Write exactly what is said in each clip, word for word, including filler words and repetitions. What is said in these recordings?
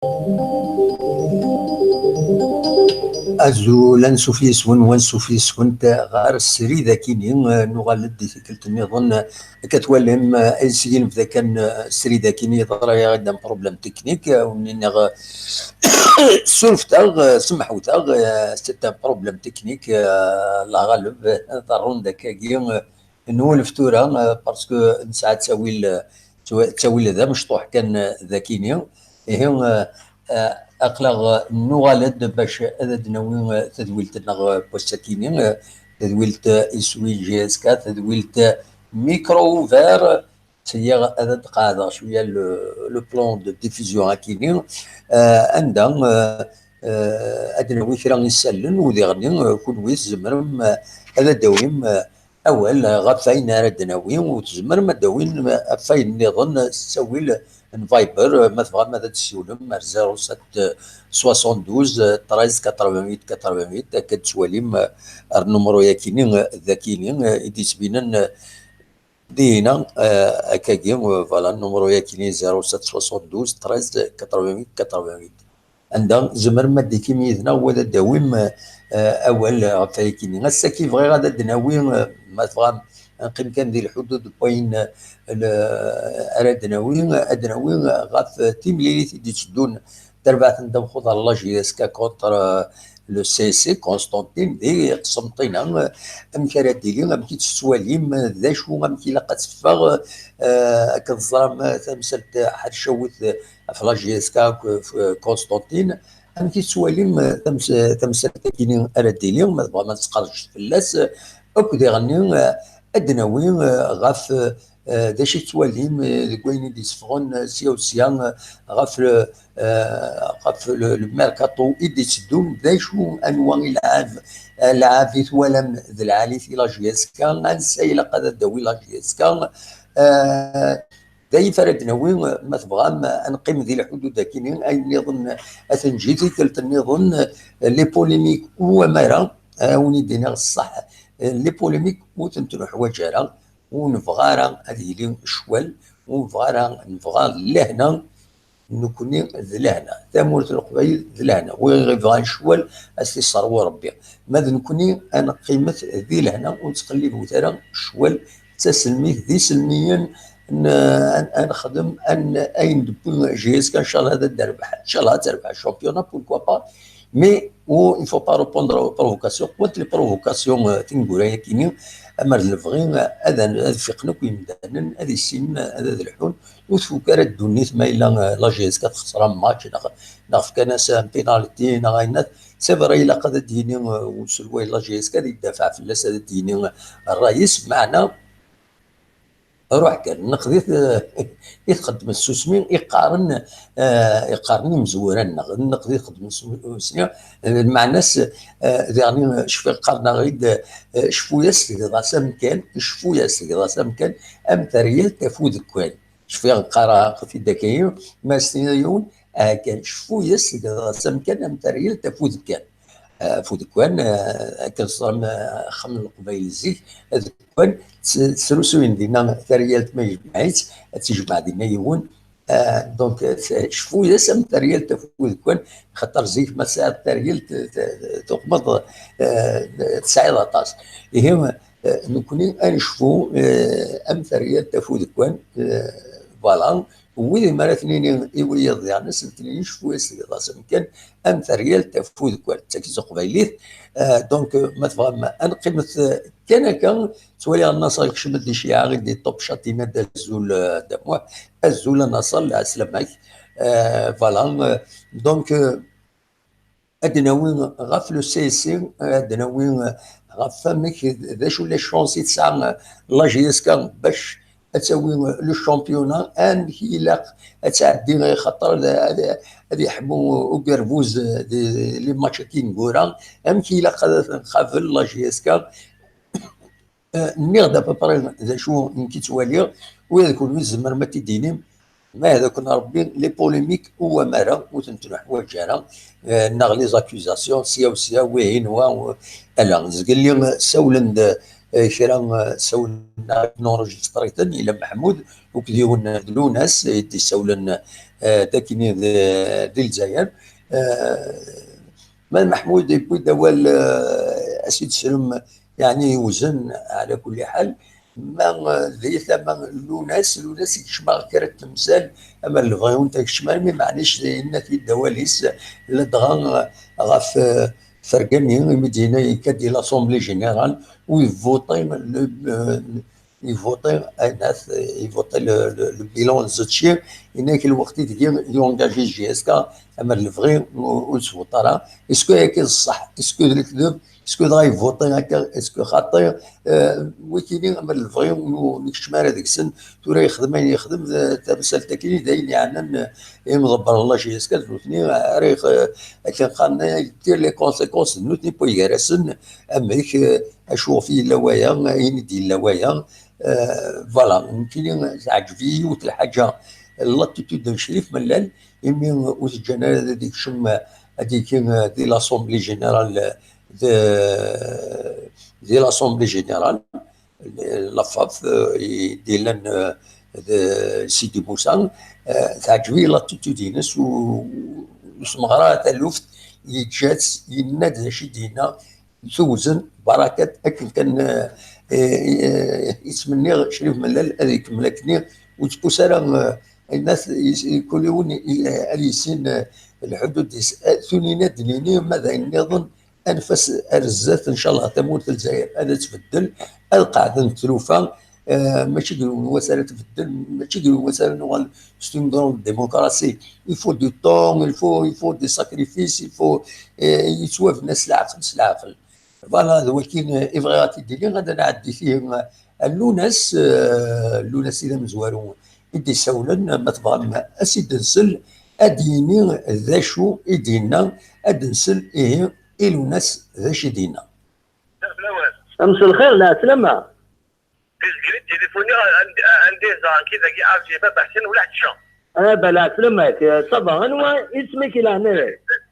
Azul, ansuf yes-wen, wansuf yes-went ɣer srid akini, nuɣal-d i tikkelt nniḍen, akka twalim, ayen s-yenbda kan srid akini, yeḍra-yaɣ-d un problème technique, ur nniɣ, surfet-aɣ, semmḥut-aɣ, c'est un problème technique, Allah ɣaleb, ḍerrun-d akkagi, nwulef tura, euh, parce que nesɛa ttawil, euh, ttwa-, ttawil d amecṭuḥ kan, euh, d akini. Ihi, euh, euh, aql-aɣ, euh, nuɣal-d bac ad d-nawi, euh, tadwilt-nneɣ, euh, n wass-akini, euh, tadwilt, euh, iswi J S K, tadwilt, euh, micro ouvert, sɛiɣ ad d-qeɛdeɣ cwiya le, le plan de diffusion akini, euh, anda, euh, euh, ad d-nawi kra n isallen, u diɣenni, euh, kunwi tzemrem, euh, ad d-tawim, euh, awal ɣef wayen ara d-nawi, u tzemrem ad d-tawim ɣef wayen nniḍen s ttawil n Viber, ma tebɣam ad d-tessiwlem ar zéro sept soixante-douze treize quatre-vingt-huit quatre-vingt-huit, akka d-tettwalim ar numru-yakini d akini i d-yettbinen dina, akkagi, voilà, numru-yakini zéro sept soixante-douze treize quatre-vingt-huit quatre-vingt-huit. Anda tzemrem ad d-tikim yid-neɣ, wala ad d-tawim, eh, awal ɣef wayakini. Ass-agi bɣiɣ ad d-nawi, eh, ma tebɣam, ad neqqim kan di lḥudud n wayen, eh, ara d-nawi, ad d-nawi ɣef, eh, timlilit i d-itteddun tarbaɛt n Dda Mxuḍ ɣer la J S K contre, eh, le C S C Constantine di Qsenṭina, eh, amek ara d-tili, amek i tt-tettwalim, eh, d acu, amek ilaq ad teffeɣ, eh, akken teẓram, eh, tamsalt, eh, ḥercawet, eh, ɣef la J S K, eh, Constantine. Amek i tettwalim, eh, tams-, eh, tamsalt-agi ara d-tili, ma tebɣam ad tesqerdcem fell-as, eh, akk diɣenni, eh, ad d-nawi, eh, ɣef, eh, d acu i tettwalim, eh, deg wayen i d-yesseffɣen, eh, sya u sya, eh, ɣef le, eh, ɣef le, le mercato i d-itteddun, d acu, anwa i lɛab, eh, lɛab i twalam d lɛali i la J S K, ansa ilaq ad d-tawi la J S K, eh, d ayen ara d-nawi, ma tebɣam, ad neqqim di lḥudud akini, ayen nniḍen ad t-neǧǧ i tikkelt nniḍen, les polémiques u amara, ad wen-id-iniɣ ṣṣeḥ, les polémiques ur tent-nuḥwaǧ ara, ur nebɣa ara ad yili ccwal, ur nebɣa ara, nebɣa lehna, nekni d lehna, tamurt n Leqbayel d lehna, wi ɣ-ibɣan ccwal, ad s-t-isserwu Rebbi, ma d nekni ad neqqimet di lehna, ur nettqellibet ara ccwal, d taselmit, d iselmiyen, n-, ad, ad nexdem, ad n-, ayen d-tewwi J S K, ncallah ad d-terbeḥ, ncallah ad terbeḥ championnat, pourquoi pas, mais où il faut pas répondre aux provocations. Contre les provocations, euh, tineggura-yakini, amer d lebɣi, euh, ad, ad fiqen akk yimdanen, ad issinen, ad, ad lḥun, ur tfuk ara ddunit ma yella, euh, la J S K texṣer am match, neɣ, neɣ fkan-as un penalty, neɣ ayen, c'est vrai, ilaq ad d-yini, euh, uselway n la J S K, ad idafeɛ fell-as, ad d-yini, euh, ṛṛay-is, meɛna ruḥ kan, nneqd-it, eh, i txeddem tsusmi, i qqaren, eh, i qqaren imezwura-nneɣ, nneqd i txeddem tsusmi, eh, lmeɛna-s, eh, diɣen cfiɣ qqaren-aɣ-id, eh, cfu-yas tegḍa-s amkan, cfu-yas tegḍa-s amkan, am teryalt af udekkan. Cfiɣ qqareɣ-t-id akka-yi, ma s-tiniḍ yiwen, ah, kan, cfu-yas tegḍa-s amkan, am teryalt af udekkan. Eh, af udekkan, eh, akken teẓram, eh, axxam n Leqbayel zik, adekkan, s-, srusuyen dinna taryalt ma yejmeɛ-itt, ad tt-ijmeɛ dinna yiwen. Eh, donc, eh, cfu-yas am taryalt af udekkan, xaṭer zik ma tesɛiḍ taryalt, eh, t-, tuqmeḍ, eh, tesɛiḍ aṭas. Ihi, eh, nekni ad necfu, eh, am taryalt af udekkan, eh, voilà. Wid mi ara t-nini i wiyaḍ diɣen, ad sen-nini cfu-yas tegḍa-s amkan, am teryalt af udekkan, d tagi s teqbaylit. Eh, donc, eh, ma tebɣam ad neqqimet, eh, kan akka, ttwaliɣ Naṣer yekcem-d di cciɛa, i di top chat, yenna-d azul, eh, a Dda Muḥ, azul a Naṣer, lɛeslama-k. Eh, voilà, eh, donc, eh, ad d-nawi ɣef le C S C, ad d-nawi ɣef amek, d acu les chances i tesɛa la J S K bac ad tawi le championnat, amek ilaq ad tɛeddi, xaṭer ad, ad, ad yeḥmu ugerbuz di les matchs-agi ineggura, amek ilaq ad nqabel la J S K. Eh, nniɣ-d à peu près d acu nekk i ttwaliɣ, ula d kunwi tzemrem ad t-id-tinim, ma hda-ken Rebbi, les polémiques u wamara, ur tent-neḥwaǧ ara, eh, neɣ les accusations, sya u sya, wihin, wa, wa, ala, zgelli, eh, sawlen-d, eh, kra, eh, sawlen-aɣ-d, nunreǧistri-ten, yella Meḥmud, akked yiwen d Lunas, i d-isawlen, eh, d akkenni d, di Lezzayer. Eh, Ma d Meḥmud yewwi-d awal, eh, ad s-id-srem, yeɛni yewzen, ɛla kulli ḥal. Ma, eh, di tama n Lunas, Lunas yekcem-aɣ kra n temsal, ama d lebɣi ur n-tekcem armi, maɛlic, yenna-t-id awal-is, ladɣa, eh, ɣef, eh, Fergani, imi d-yenna yekka-d di l'Assemblée Générale, u yevvuṭi le, eh, Yevvuṭi, aynas, yevvuṭi le, le, le bilan n Zetci, yenna-k lweqt i deg yengaji J S K, ama d lebɣi ur, ur yesvuṭ ara. Est-ce que akka d ṣṣeḥ? Est-ce que d lekdeb? Est-ce que dɣa yevvuṭi akka? Est-ce que xaṭi? Eh, wikini, ama d lebɣi ur, ur nekcem ara deg-sen. Tura yexdem ayen yexdem, d tamsalt akkin i d ayen yeɛnan, eh, imḍebbren n la J S K, d nutni ara yex-, akken qqaren, eh, tire les conséquences, d nutni n waygar-asen, amek, eh, acu ɣef yella waya, ayen i d-yella waya. Euh, voilà, nekkini teɛǧeb-iyi yiwet lḥaǧa, l'attitude n Crif Mellal, imi ur t-ǧǧan ara ad ikcem, ad ikki di l'Assemblée Générale de, di l'Assemblée Générale, la FAF, euh, i d-yellan, euh, d Sidi Musa, euh, teɛǧeb-iyi l'attitude-ines, u, u semɣer ara taluft, yeǧǧa-tt, yenna-d d acu i d-yenna, tewzen, barakat, akken kan, eh, eh, eh, yettmenni Crif Mellal ad ikemmel akkenni, ur tettpusu ara, eh, ayen at-, is-, kul yiwen i-, ad yissin, eh, lḥudud-is. Eh, tunina d-nini, ma d ayen nniḍen, anef-as ar zdat, ncallah, tamurt n Lezzayer ad tbeddel, ad qeɛden tlufa, eh, mačči deg yiwen wass ara tbeddel, mačči deg yiwen wass ara nuɣal c'est une grande démocratie. Il faut du temps, il faut, il faut des sacrifices, il faut, eh, yettwabna s leɛqel, s leɛqel. Voilà, d wakin, eh, i bɣiɣ ad t-id-iniɣ, ad nɛeddi tihi, eh, ar Lunas, eh, Lunas i d amezwaru i d-isawlen, ma tebɣam ad s-id-nsel, ad d-yini d acu i d-yenna, ad d-nsel ihi i Lunas d acu i d-yenna. Mselxir, lɛeslama. Tizgri tilifuneɣ anda anda ẓran kidagi Alger Baba Ḥsen wala ḥečča. Ah, ben, lɛeslama-k, ça va, anwa isem-ik i leɛnaya-k?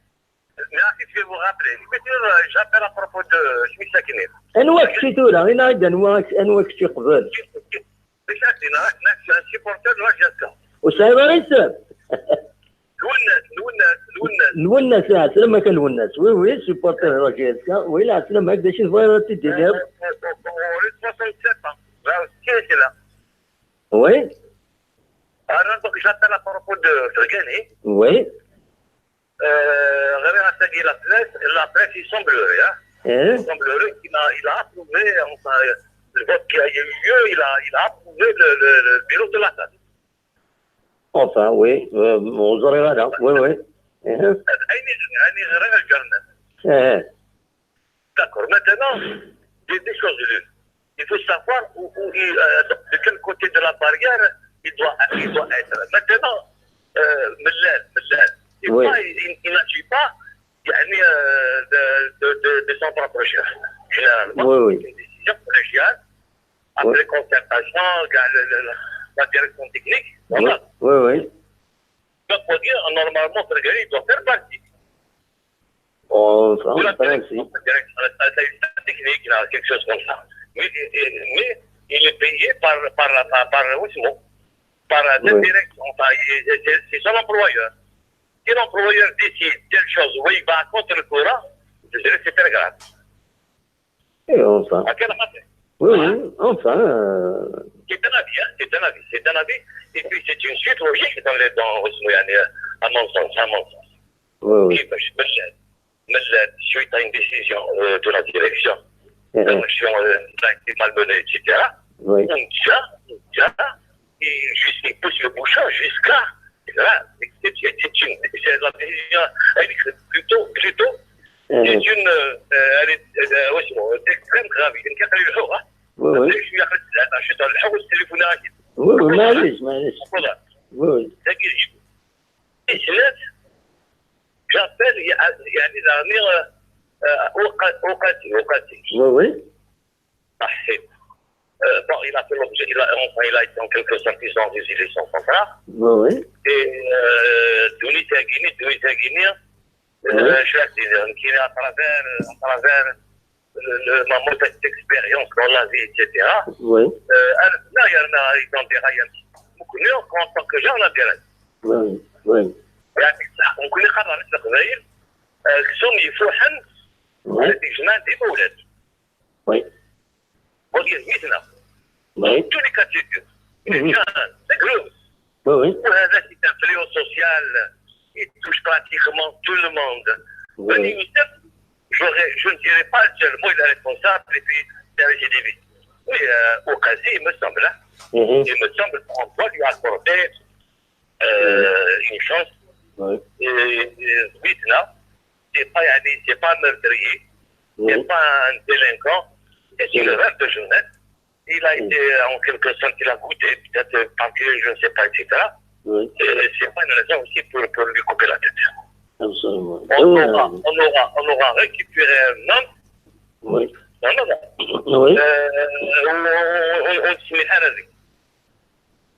Merci, je vais vous rappeler. Je vais dire, euh, j'appelle à propos de Smith Sakine. Anwa kečči tura? Ini-aɣ-d anwa, anwa kečči qbel. Mačči ad d-iniɣ, nekk, nekk, un supporter de la J S K. Ur tesɛiḍ ara isem? Lwennas, Lwennas, Lwennas. Lwennas, ah, lɛeslama-k a Lwennas. Oui, oui, supporter de la J S K. Oui, lɛeslama-k, d acu tebɣiḍ ad t-id-tiniḍ? Euh, euh, euh, euh, soixante-sept ans. Bɣiɣ ad ssutreɣ kra. Oui. Alors, donc, j'appelle à propos de Fergani. Oui. Euh, ɣriɣ ass-agi la presse, la presse, il semblerait, hein. Hein? Il semblerait qu'il a, il a approuvé, enfin, le vote qui a eu lieu, il a, il a approuvé le, le, le bureau de la tête. Enfin, oui, euh, ur ẓriɣ ara, oui, oui. Hein? Ayen i, ayen i ɣriɣ lǧernan. Hein. D'accord. Maintenant, des, des choses l'une. Il faut savoir où, où il, euh, de quel côté de la barrière il doit, il doit être. Maintenant, euh, Mellal, Mellal, c'est Oui. pas, il, il n'agit pas, يعني, euh, de, de, de, de son propre chef. Généralement, Oui, oui. c'est une décision collégiale, après Oui. concertation, il y a le, le, le, la direction technique. Oui, Voilà. oui, oui. Donc, faut dire, normalement, Fergani doit faire partie. En, en Ou la principe. direction, la direction, la, la, la technique, là, quelque chose comme ça. Mais, mais il est payé par, par la, par, par, oui, c'est bon. Par la Oui. direction, enfin, il est, c'est, c'est son employeur. Si l'employeur décide telle chose, oui, il va contre le courant, je dirais que c'est très grave. Et enfin. À quel matin? Oui, oui, enfin, euh, C'est un avis, hein, c'est un avis, c'est un avis. Et puis c'est une suite logique dans les, dans, يعني, à mon sens, à mon sens. Oui, oui. كيفاش Mellal, Mellal, suite à une décision, euh, de la direction, Mhm. la direction, euh, a été malmenée, et cetera. Oui. On déjà, on déjà, et juste, il pousse le bouchon jusqu'à, là, c'est, c'est, c'est une, c'est la décision, elle est plutôt, plutôt, Mhm. c'est une, euh, euh, elle est, euh, oui, c'est bon, c'est extrême gravité. Une catastrophe, hein. Oui, oui. Je suis à, je suis dans le house téléphone. Oui, oui, معليش، معليش. Voilà. Oui, oui. C'est qui, c'est net. J'appelle, يعني، دارني، آه، آه، وقت، وقت، وقت. Oui, oui. صحيت. Euh, bon, il a fait l'objet, il a, enfin, il a été en quelque sorte, ils ont résilié son contrat. Oui, oui. Et, euh, دوني تاقيني، دوني تاقيني. Oui. Euh, je suis à travers, à travers le- ma mauvaise expérience dans la vie, et cetera. Oui, Euh, أنا هنا يا أنا إذا دير أيام ممكن يوم en tant que gens la دير. oui, oui. يعني صح ممكن يقرر مثل قبايل آه، كسوم يفوحن Oui, هذه جماعة دي مولات. oui, ودير مثلنا oui, tous les cas de figure. Mhm. Jean, c'est gros. oui, oui. وهذا c'est un fléau social. Il touche pratiquement tout le monde. Bani Oui, Youssef, j'aurais, je ne dirais pas seulement il est responsable et puis c'est un récidiviste. Oui, euh, au Qazi, il me semble, hein, mhm, il me semble qu'on doit lui accorder euh, une chance. oui, Et, et Bitna, c'est pas, يعني, c'est pas un meurtrier, c'est oui. Pas un délinquant, c'est une Oui. Erreur de jeunesse. Il a été, en quelque sorte, il a goûté, peut-être par piège, je ne sais pas, et cetera. Oui, Et c'est pas une raison aussi pour, pour lui couper la tête. absolument. On, Oui, aura, oui. On, aura, on aura récupéré un homme, Oui. non, non, non. Oui. Euh, on, on, on, on se met à la rue.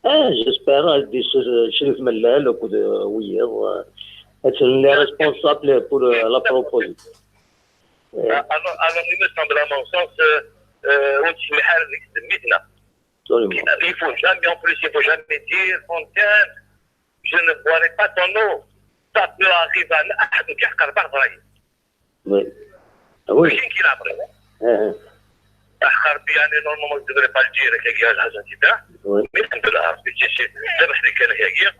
Ah, j'espère, a d-isel Crif Mellal akked wiyaḍ, euh, ad tenen les responsables pour euh, la proposition. Euh, Alors, alors, il me semble, à mon sens, euh, euh, on se met à la rue, c'est maintenant. Absolument. Il faut jamais, en plus, il faut jamais dire, Fontaine, je ne boirai pas ton eau. Ça peut arriver à n'importe quel. Oui. Ah oui. ماشي كي العبرة. Ah, اخ ربي يعني normalement je devrais pas le dire كي الحاجه كي تاع oui. Mais الحمد لله ربي شي شي ذبح لي كان هي.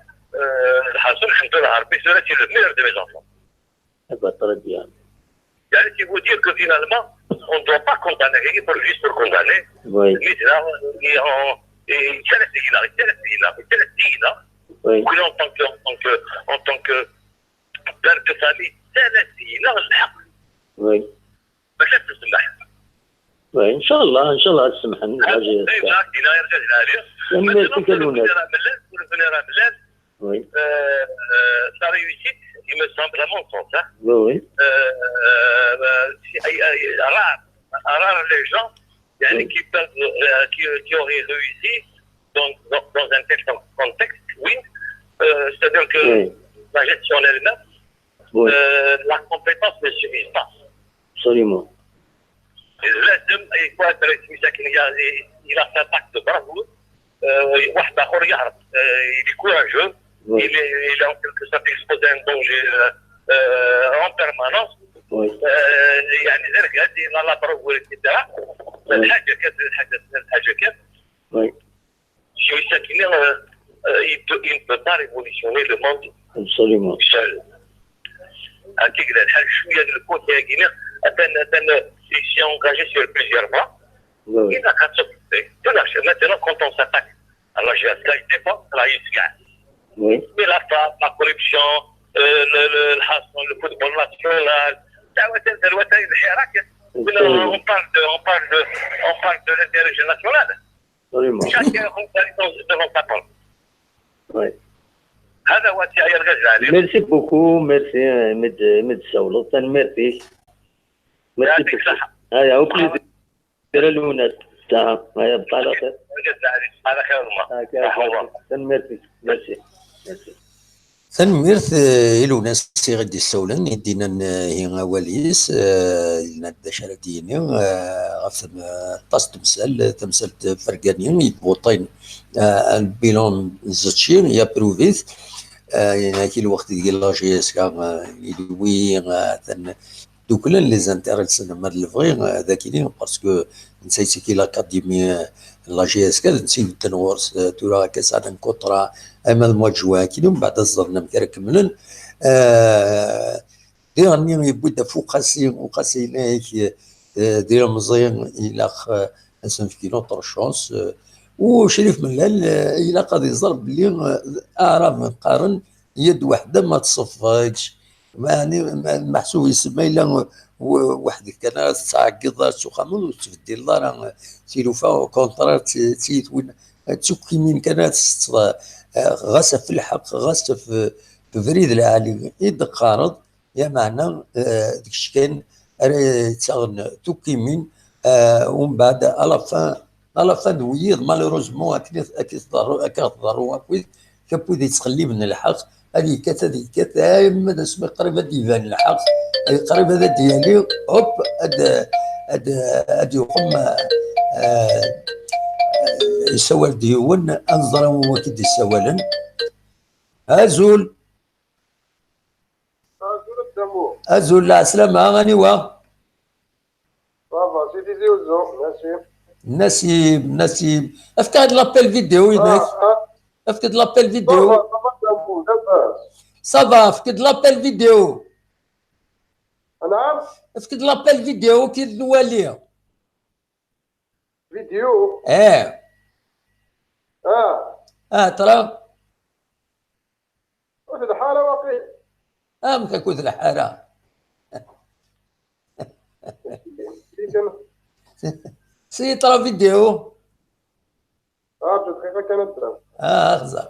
الحاصل الحمد لله ربي c'est le meilleur de mes enfants. Ah bah, très bien. يعني qui veut dire que finalement on ne doit pas condamner كي pour juste pour condamner. Oui. Mais là ثلاث دينار ثلاث دينار ثلاث دينار. Oui. كنا en tant que en tant que en tant que père de famille ثلاث دينار الحق. Oui. باش تسمح. Oui, إن شاء الله، إن شاء الله تسمحن. حاجة اي جاك دينا يرجع لها. لما Maintenant, يكون كالوناس. Pour revenir à Mellal, pour revenir à Mellal, Oui. euh, euh, sa réussite, il me semble, à mon sens, hein, Oui, oui. euh, euh, c'est- euh, euh, rare, rare les gens يعني, qui peuvent, euh, qui, qui auraient réussi dans, dans, dans un tel contexte, oui. Euh, c'est-à-dire que Oui. La gestion elle-même, Oui. Euh, la compétence ne suffit pas. Absolument. لازم يكون رئيس مساكن، il a, il a fait un acte de bravoure. Euh, واحد اخر يهرب. Euh, il est courageux. Oui. Il est, il est en quelque sorte exposé à un danger euh, euh, en permanence. Oui. Euh, يعني ذلك هذه la, la bravoure, et cetera. Oui. الحاجه كانت الحاجه الحاجه كانت Oui. شي مساكن euh, euh, il peut, il ne peut pas révolutionner le monde Absolument. seul. هكاك الحال شويه الكوت هاكينا اتن اتن il s'est engagé sur plusieurs voies. Oui. Il a quatre. Maintenant, quand on s'attaque à la G S K, il dépend la G S K. Oui. Mais la frappe, la corruption, euh, le, le, le, le football national, ça va être, ça va être une حراك. Maintenant, on parle de, on parle de, on parle de l'intérêt national. Absolument. Chacun regarde devant sa porte. Oui. هذا هو السعي الغزالي. Merci beaucoup, merci, euh, Med, Med Saoulou. Tanemmirt-ik. Merci يعطيك beaucoup. الصحة. هيا، au plaisir. Luna. Ciao. Haya, bqa ɛla xir. الغزالي. على خير الله. Haya, tanemmirt-ik. Merci. Merci. Tanemmirt eh, i Lewnas i ɣ-d-issawlen, i d-innan eh, awal-is, eh, yenna-d d acu ara d-yini eh, ɣef tem- aṭas n temsal, tamsalt Fergani i d-buṭin eh, lbilan n Zetci, yappruvit, eh, yenna-k i lweqt deg la G S K eh, ilwi eh, atan duklen les intérêts-nsen ma d lebɣi eh, d akini, parce que netta yettaki l'académie eh, la G S K, d netta i yebedden ɣur-s eh, tura akka sɛan un contrat ama d mois de juin akini, mbeɛd ad ẓren amek ara kemmlen. Eh, Diɣen-nni yewwi-d ɣef Uqasi, Uqasi yenna-ak eh, d ilemẓi, ilaq eh, ad sen-fk une autre chance. Eh, u Crif Mellal eh, ilaq ad iẓer belli eh, Aɛraben qqaren يد واحدة ما تصفقش. Meɛni, meḥsub yessen ma yella w- weḥd-k kan ara tettɛeggiḍ ar s uxxam ur tettbeddileḍ ara eh, tilufa, au contraire, d ti- d tiyitwin d tukkimin kan ara tsetteḍ eh, ɣas ɣef lḥeqq, ɣas ɣef eh, bebrid lɛali i d-teqqareḍ, lameɛna eh, d kečč kan ara yettaɣen tukkimin eh, umbeɛd à la fin, à la fin d wiyiḍ, malheureusement, akken i- akken i tḍerru, akka tḍerru akkit, kap wid yettqelliben lḥeqq, ad yekkat, ad yekkat, arma d asmi qrib ad d-iban lḥeqq, eh, qrib ad d-yali, hop, ad, ad, ad yuqem, eh, yessawal-d yiwen, ad nẓer anwa i d-yessawalen. Azul. Azul a Dda Muḥ. Azul, lɛeslama, aniwa? Ça va, c'est Tizi Ouzou, merci. Nassim, Nassim. Efk-aɣ-d l'appel vidéo-inek. Ah, ah. Efk-d l'appel vidéo. Ça va, ça va, Dda Muḥ, labas. Ça va, efk-d l'appel vidéo. Anɛam? Efk-d l'appel vidéo kid nwali. Vidéo? Eh. Ah. Ah, tara? Ur telḥa ara waqil. Amek akud lḥara? Si tara vidéo. Ah, tu dqiqa kan ad d-, ah, xẓer.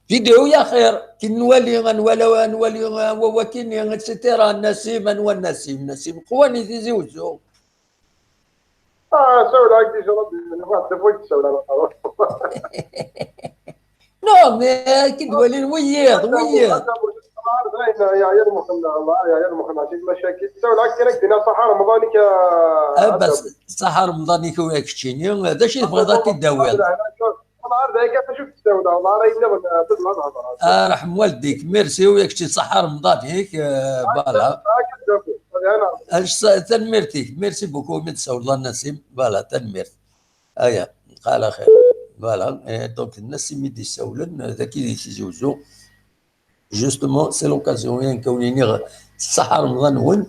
Vidéo ya xir, ki nwali, nwala, nwali, ah, wa-, wakini, et cetera. Nassim, anwa Nassim? Nassim Qwani, Tizi Ouzou. Ah, sawleɣ-ak déjà, Rabbi, nabɣa d fu yessawel ara. Non, mais ki d-walin wiyiḍ, wiyiḍ. Yeɛya lmuxenna, Allah, yeɛya lmuxenna, si tmacakit. Sawleɣ-ak kan, ad k-d-iniɣ ṣaḥa Remḍan-ik, ah, bas, ṣaḥa Remḍan-ik, ula keččini, d acu i tebɣiḍ ad t-id-tawiḍ? Ar dagi, acu k-d-ssawleɣ? Ar ayen nniḍen, ah, tezmer ad hedreḍ. Arḥem waldik, merci, u yak kečči ṣaḥa Remḍan-ik, eh, voilà. Acu, tanemmirt-ik, merci beaucoup, mi d-tessawleḍ a Nassim, voilà, tanemmirt. Aya, qal axir. Voilà, eh, donc, Nassim i d-issawlen, eh, dagi di Tizi Ouzou. Justement, c'est l'occasion, i akken wen-iniɣ, ṣaḥa Remḍan-nwen.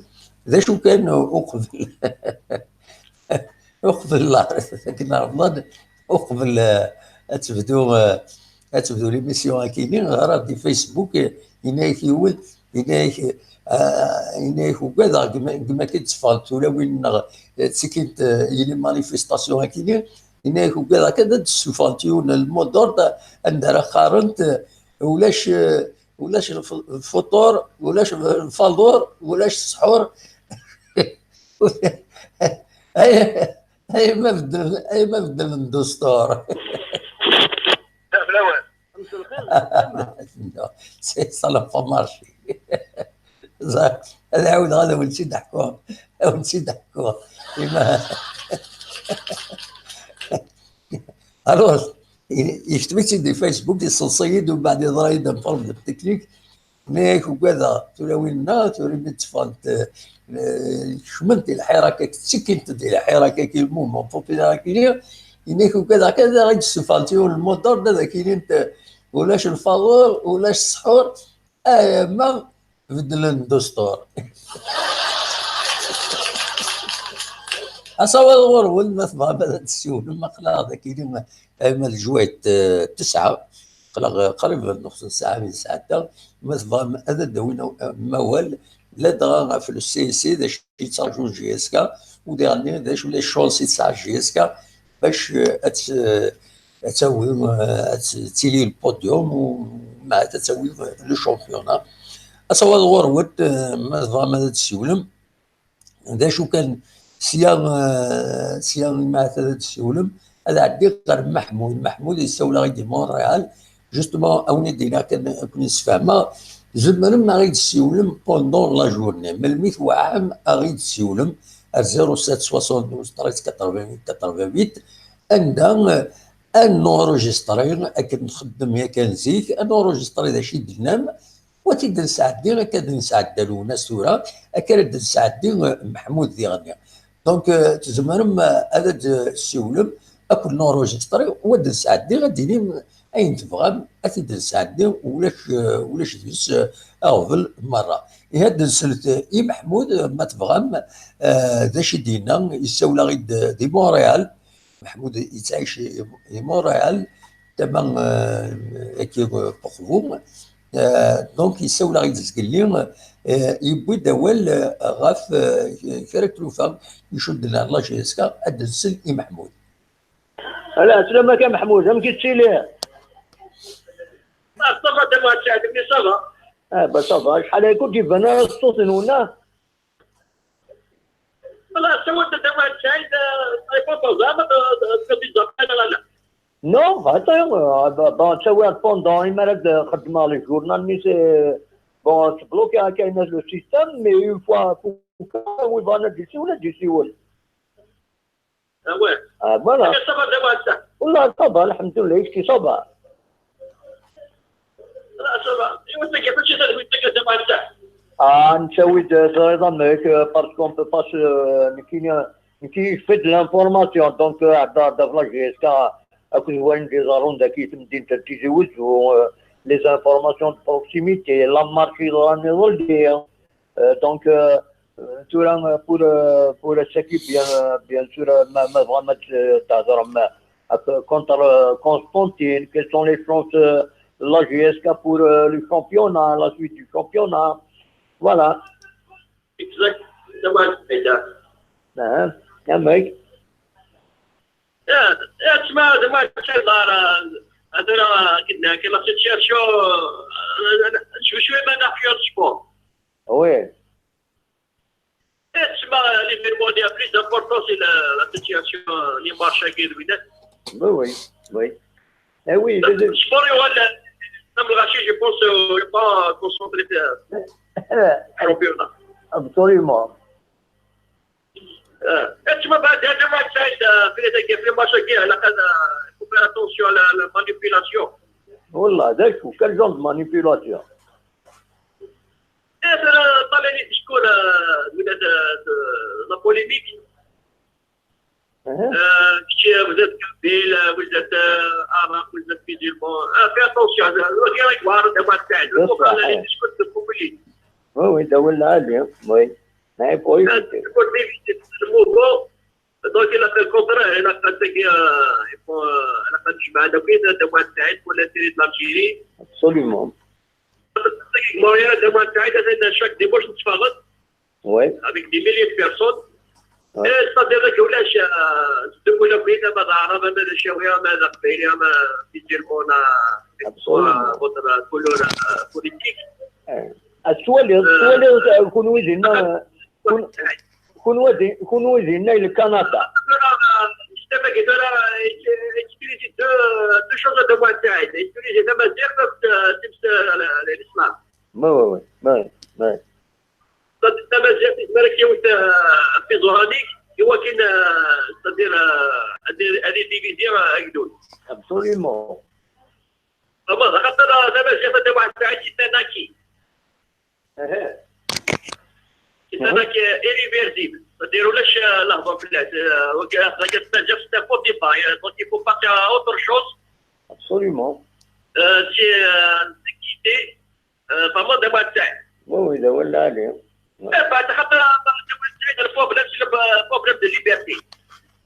D acu kan, uqbel, uqbel la, akken Remḍan, uqbel, eh, ad tebdu, eh, ad tebdu l'émission akini, ɣer di Facebook, eh, yenna-yak yiwen, yenna-yak, eh, yenna-yak ugadeɣ gma, gma akka d-tteffɣent tulawin-nneɣ, eh, ttikint, eh, i les manifestations akini, yenna-yak ugadeɣ kan ad d-ssufɣent yiwen le mot d'ordre anda ara qqarent, eh, ulac, eh, ulac lf-, lfuṭur, ulac lfaḍur, ulac ssḥur. Ay, ay ma beddlen, ay ma beddlen ddustur. C'est, ça n'a pas marché. Ad ɛawdeɣ ad awen-tt-id-ḥkuɣ. Ad awen-tt-id-ḥkuɣ. Ima-, alors, yekteb-itt-id di Facebook, yesseḍsa-yi-d, umbeɛd yeḍra-yi-d un problème technique. Yenna-yak ugadeɣ tulawin-nneɣ, tura mi d-tteffɣent, eh, kecment di lḥira akka, ttikkint di lḥira akka, le mouvement populaire akini, yenna-yak ugadeɣ kan ad aɣ-d-ssufɣent yiwen le mot d'ordre, ad ak-inint, eh, ulac lfaḍur, ulac ssḥur, alamma beddlen ddustur. Asawaḍ ɣur-wen, ma tebɣam ad tessiwlem, aql-aɣ dagi, ama d jwayet, eh, tesɛa, aql-aɣ qrib nnuṣ n ssaɛa mi nesɛedda, ma tebɣam ad d-awin aw-, amawal, ladɣa ɣef le C S C, d acu yettṛaǧu J S K, u diɣenni d acu les chances i tesɛa J S K, bac, eh, ad tt-, ad tawi, eh, ad tt-, tili le podium, u ma ad tawi le championnat. Asawaḍ ɣur-wen, eh, ma tebɣam ad d-tessiwlem. D acu kan, sya, eh, sya ma ad d-tessiwlem, ad ɛeddiɣ ɣer Maḥmud. Maḥmud yessawel-aɣ-id di Montréal. Justement, awen-id-iniɣ kan, ad ken-ssfehmeɣ. Tzemrem ad ɣ-id-tessiwlem pendant la journée. Melmi tweɛɛem, ad ɣ-id-tessiwlem ar zéro sept soixante-douze treize quatre-vingt-huit quatre-vingt-huit, anda, eh, ad nenregistré, akken nxeddem yakan zik, ad nenregistré d acu i d-tennam, u ad t-id-nesɛeddi, akka d-nesɛedda Lwennas tura, akka ara d-nesɛeddi, eh, Meḥmud diɣenni. Donc, eh, tzemrem, eh, ad d-tessiwlem, ad ken-nenregistré, u ad d-nesɛeddi, ad d-tinim ayen tebɣam, ad t-id-nesɛeddi, ulac, eh, ulac deg-s, eh, aɣbel merra. Ihi ad d-nslet, eh, i Meḥmud, eh, ma tebɣam, eh, d acu i d-yenna, yessawel-aɣ-id, eh, di Montréal. Meḥmud yettɛic i, i Montréal, tama, eh, agi, eh, n Uqbu. Eh, donc, yessawel-aɣ-id zgelli, eh, yewwi-d awal, eh, ɣef, eh, kra n tlufa icudden ar la J S K, ad d-nsel i Meḥmud. Ala, sslam-ak a Meḥmud, amek i tettiliḍ? Ah, ça va, ça va, ça va. Ah, bah, ça va, acḥal aya ur d-iban ara ṣṣut-nwen, ah? Voilà, ça va, ça va, ça va, ça va, ça va, ça va, ça va, ça va. Non, attends, euh, bah, bah, ça va, pendant, il m'a dit, euh, خدمة le journal, mais c'est, bon, c'est bloqué, hein, le système, mais une fois, Win yebɣan ad d-yessiwel, ad d-yessiwel. Ah ouais. Ah, voilà. Ça va, ça va, ça. Wallah, ça va, alhamdulillah, ici ça va. Ah, ça va. Et on sait que c'est ça, ça va, ça. Ah, نسوي de, de, de, parce qu'on peut pas se, euh, qui, qui fait de l'information, donc, euh, de, de la G S K, à cause de des arronds qui sont dit, euh, les informations de proximité, la marche, la, euh, donc, euh, euh, tura, euh, pour, euh, pour s'occuper, bien, euh, bien sûr, euh, ma, ma, vraiment, euh, تهضر, ma, euh, contre, euh, Constantine, quelles sont les chances, euh, de la G S K pour, euh, le championnat, la suite du championnat. Voilà. Exactement. Hein, un mec. يا يا تسمى، هذا ما كان دار. هذا راه كنا كاين لا سيتياسيون، شوي شوي ما دافيون سبور. Oui. تسمى، لي فيرمون لي بليس امبورطون سي لا سيتياسيون، لي مارشا كاين وينات. Oui, oui, oui. Eh oui, je- سبور يولى. نعم، الغاشي جو بونس با كونسونطري في الشامبيونا. Absolument. تسمى بعد هذا ما تساعد في هذاك، في مارشا كاين على الاقل فو فير اتونسيون على لا مانيبيلاسيون. والله ذاك شو كان جون مانيبيلاسيون. طالع لي ديسكور من هذا لا بوليميك. كثير بزاف قبيل، بزاف عرب، بزاف ميزيلمون. في اتونسيون، كي راك واعر دابا تاعي. بصح. طالع لي ديسكور دو بوبوليزم. Oui, oui, دولة عالية. Oui. نعرف، oui. ديسكور ديفيزي الموفمون. دونك الا في الكونترا هنا قد تجي، انا قد نجمع هذا كاين هذا واحد سعيد ولا سيري دلالجيري. Absolument. موريال هذا واحد سعيد، هذا شاك ديماش نتفاوض. Oui. Avec des milliers de personnes. Ouais. ايه، صافي، هذاك ولاش، آه، دوك ولا بغينا ما العرب، ما الشاوية، ما القبايلية، ما في تيرمونا. Absolument. فوتر كولور بوليتيك. السؤال، السؤال، كون ويزينا، كون، كون ويزينا إلى كندا. اجتمع كده، اجتمع دو، دو شوز دو موان تاعي، اجتمع دو مزيغ، تمس الاسلام. ما، ما، ما، ما، ما. تمازيغ تسمى كيوت في زهرانيك، هو كاين، c'est-à-dire، هذه ديفيزيون هكذا. Absolument. فما خاطر تمازيغ هذا واحد تاع كيتاناكي. أها. كيتاناكي ايريفيرسيبل، c'est-à-dire ولاش لهضر في الناس، وكذا تمازيغ سي ان فو ديبا، donc il faut passer à autre chose. Absolument. C'est, c'est quitté. فما دابا تاعي. Oui, oui, دابا ولا عليه. بعد خاطر البروبليم، سي البروبليم دو ليبرتي.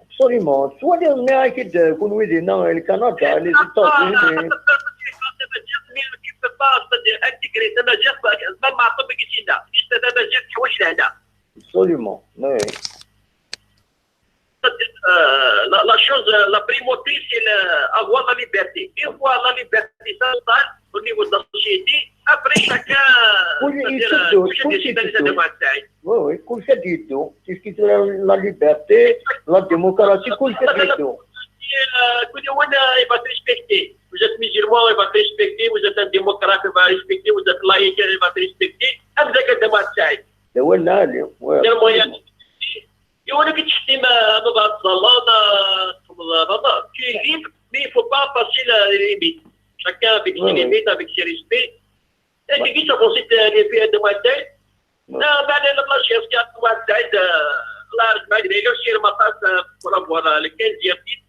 Absolument. سوا اللي هنا كي تكون ويدينا كندا، لي زيتازوني. انتيغري تمازيغ، ما معطوب كيتينا. تمازيغ تحوش لهنا. Absolument. Oui. La, la chose, euh, la primauté, c'est le, avoir la liberté. Une fois la liberté s'installe au niveau de la société, après chacun, كل c'est-à-dire, يشدو، euh, كل يشد يشدو. يديه. Oui, oui, كل شيء يدو. تيسكي la liberté, la démocratie, كل شيء يدو. Euh, كل يوم، euh, il va te respecter. Vous êtes musulman, il va te respecter. Vous êtes un démocrate, il va respecter. Vous êtes laïque, il va te respecter. هذاك هذا ما تساعد. لا ولا عليه. Oui. C'est le moyen. يقول لك تشتي ما ما بعد الظلام، تحفظ هذا. Tu es libre, mais il faut pas passer la limite. Chacun avec ses Ouais, ouais. limites, avec ses respects. Et tu dis ça, c'est les filles de ma tête. Ouais. لا، ما علينا، لا شيف كان واحد سعيد، آه، الله يرحمه، قال لي: "سير ما قاس، آه، ولا فوالا، لكان زيارتي".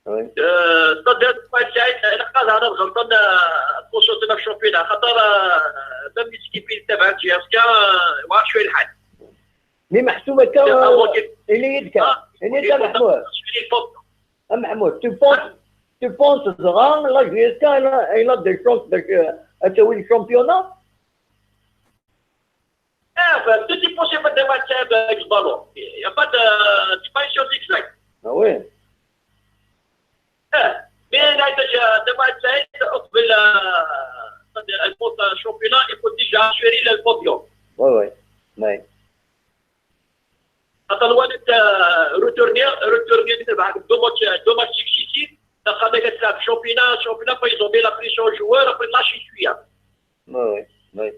Oui. آه، صدق واحد سعيد، أنا قال: "أنا غلطان، آه، كونسولتنا في الشامبيونات، خاطر، آه، ما مسكين فين تابع جي اس كا، آه، واعر شوية الحال". مي محسومة كا، آه، ممكن. إلي يدك. آه، إلي يدك محمود. شوية الفوق. أ محمود، tu penses, tu penses vraiment la G S K, elle a, elle a des chances de, euh, à jouer le championnat ? Ah, ben, tout est possible de match avec le ballon. Il n'y a pas de, c'est pas une chose exacte. Ah oui. Ah, mais là, déjà, de match, قبل، euh, c'est-à-dire, elle monte un championnat, il faut déjà assurer le podium. Oui, oui. Oui. خاطر الوالد، آه، روتورني، روتورني بعد دو ماتش، دو ماتش سكسيسيف، دخلنا كتلعب شامبيونا، شامبيونا، ils ont mis la pression aux joueurs، après lâché شوية. Oui, oui.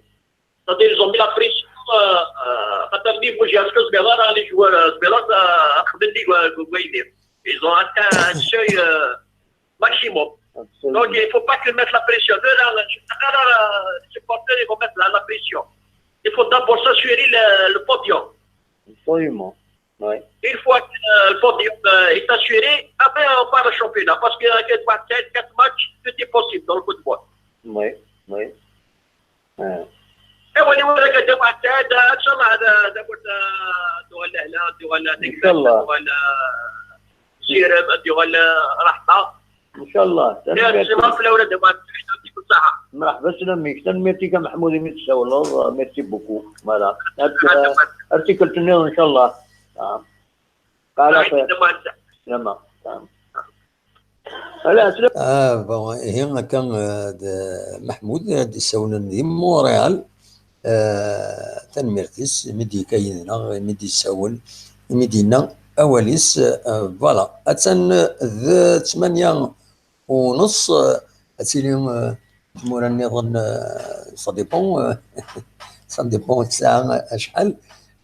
C'est-à-dire, ils ont mis la pression, euh, euh, xaṭer niveau J S K, zmireɣ ara les joueurs, euh, zmireɣ, euh, ad xedmen ligue, euh, deg waydi. Ils ont atteint un seuil, euh, maximum. Donc, il ne faut pas qu'ils mettent la pression. Eux, là, je, là, là, là, les supporters, ils vont mettre la, la pression. Il faut d'abord s'assurer le, le podium. Absolument. Ouais. Une fois que, euh, le podium, euh, est assuré, après on part au championnat. Parce que, euh, quatre matchs, tout est possible dans le football. Oui, oui. ايوا، اللي ولات الجماعه تاع هذا، ان شاء الله، هذا هذا قلت، آه، دول الاهلي، دول إن شاء الله. دول سيرم، دول رحمه. ان شاء الله. يا سي مارك الاولاد، يعطيكم الصحه. مرحبا، سلاميك. تنميرتك محمود، ميت ساولر، ميرسي بوكو. Voilà. Article تنين ان شاء الله. آه. قال سلامة. سلامة. Ala, slam. Ah, bon, ihi akka, eh, d Maḥmud ad d-issawlen di Montréal. Eh, tanemmirt-is imi d-yekka yid-neɣ, imi d-yessawel, imi d-yenna awal-is. Eh, voilà, attan, eh, d ttmanya u nneṣ, eh, ad tili, eh, tmura nniḍen, eh, ça dépend, eh, ça dépend ssaɛa acḥal.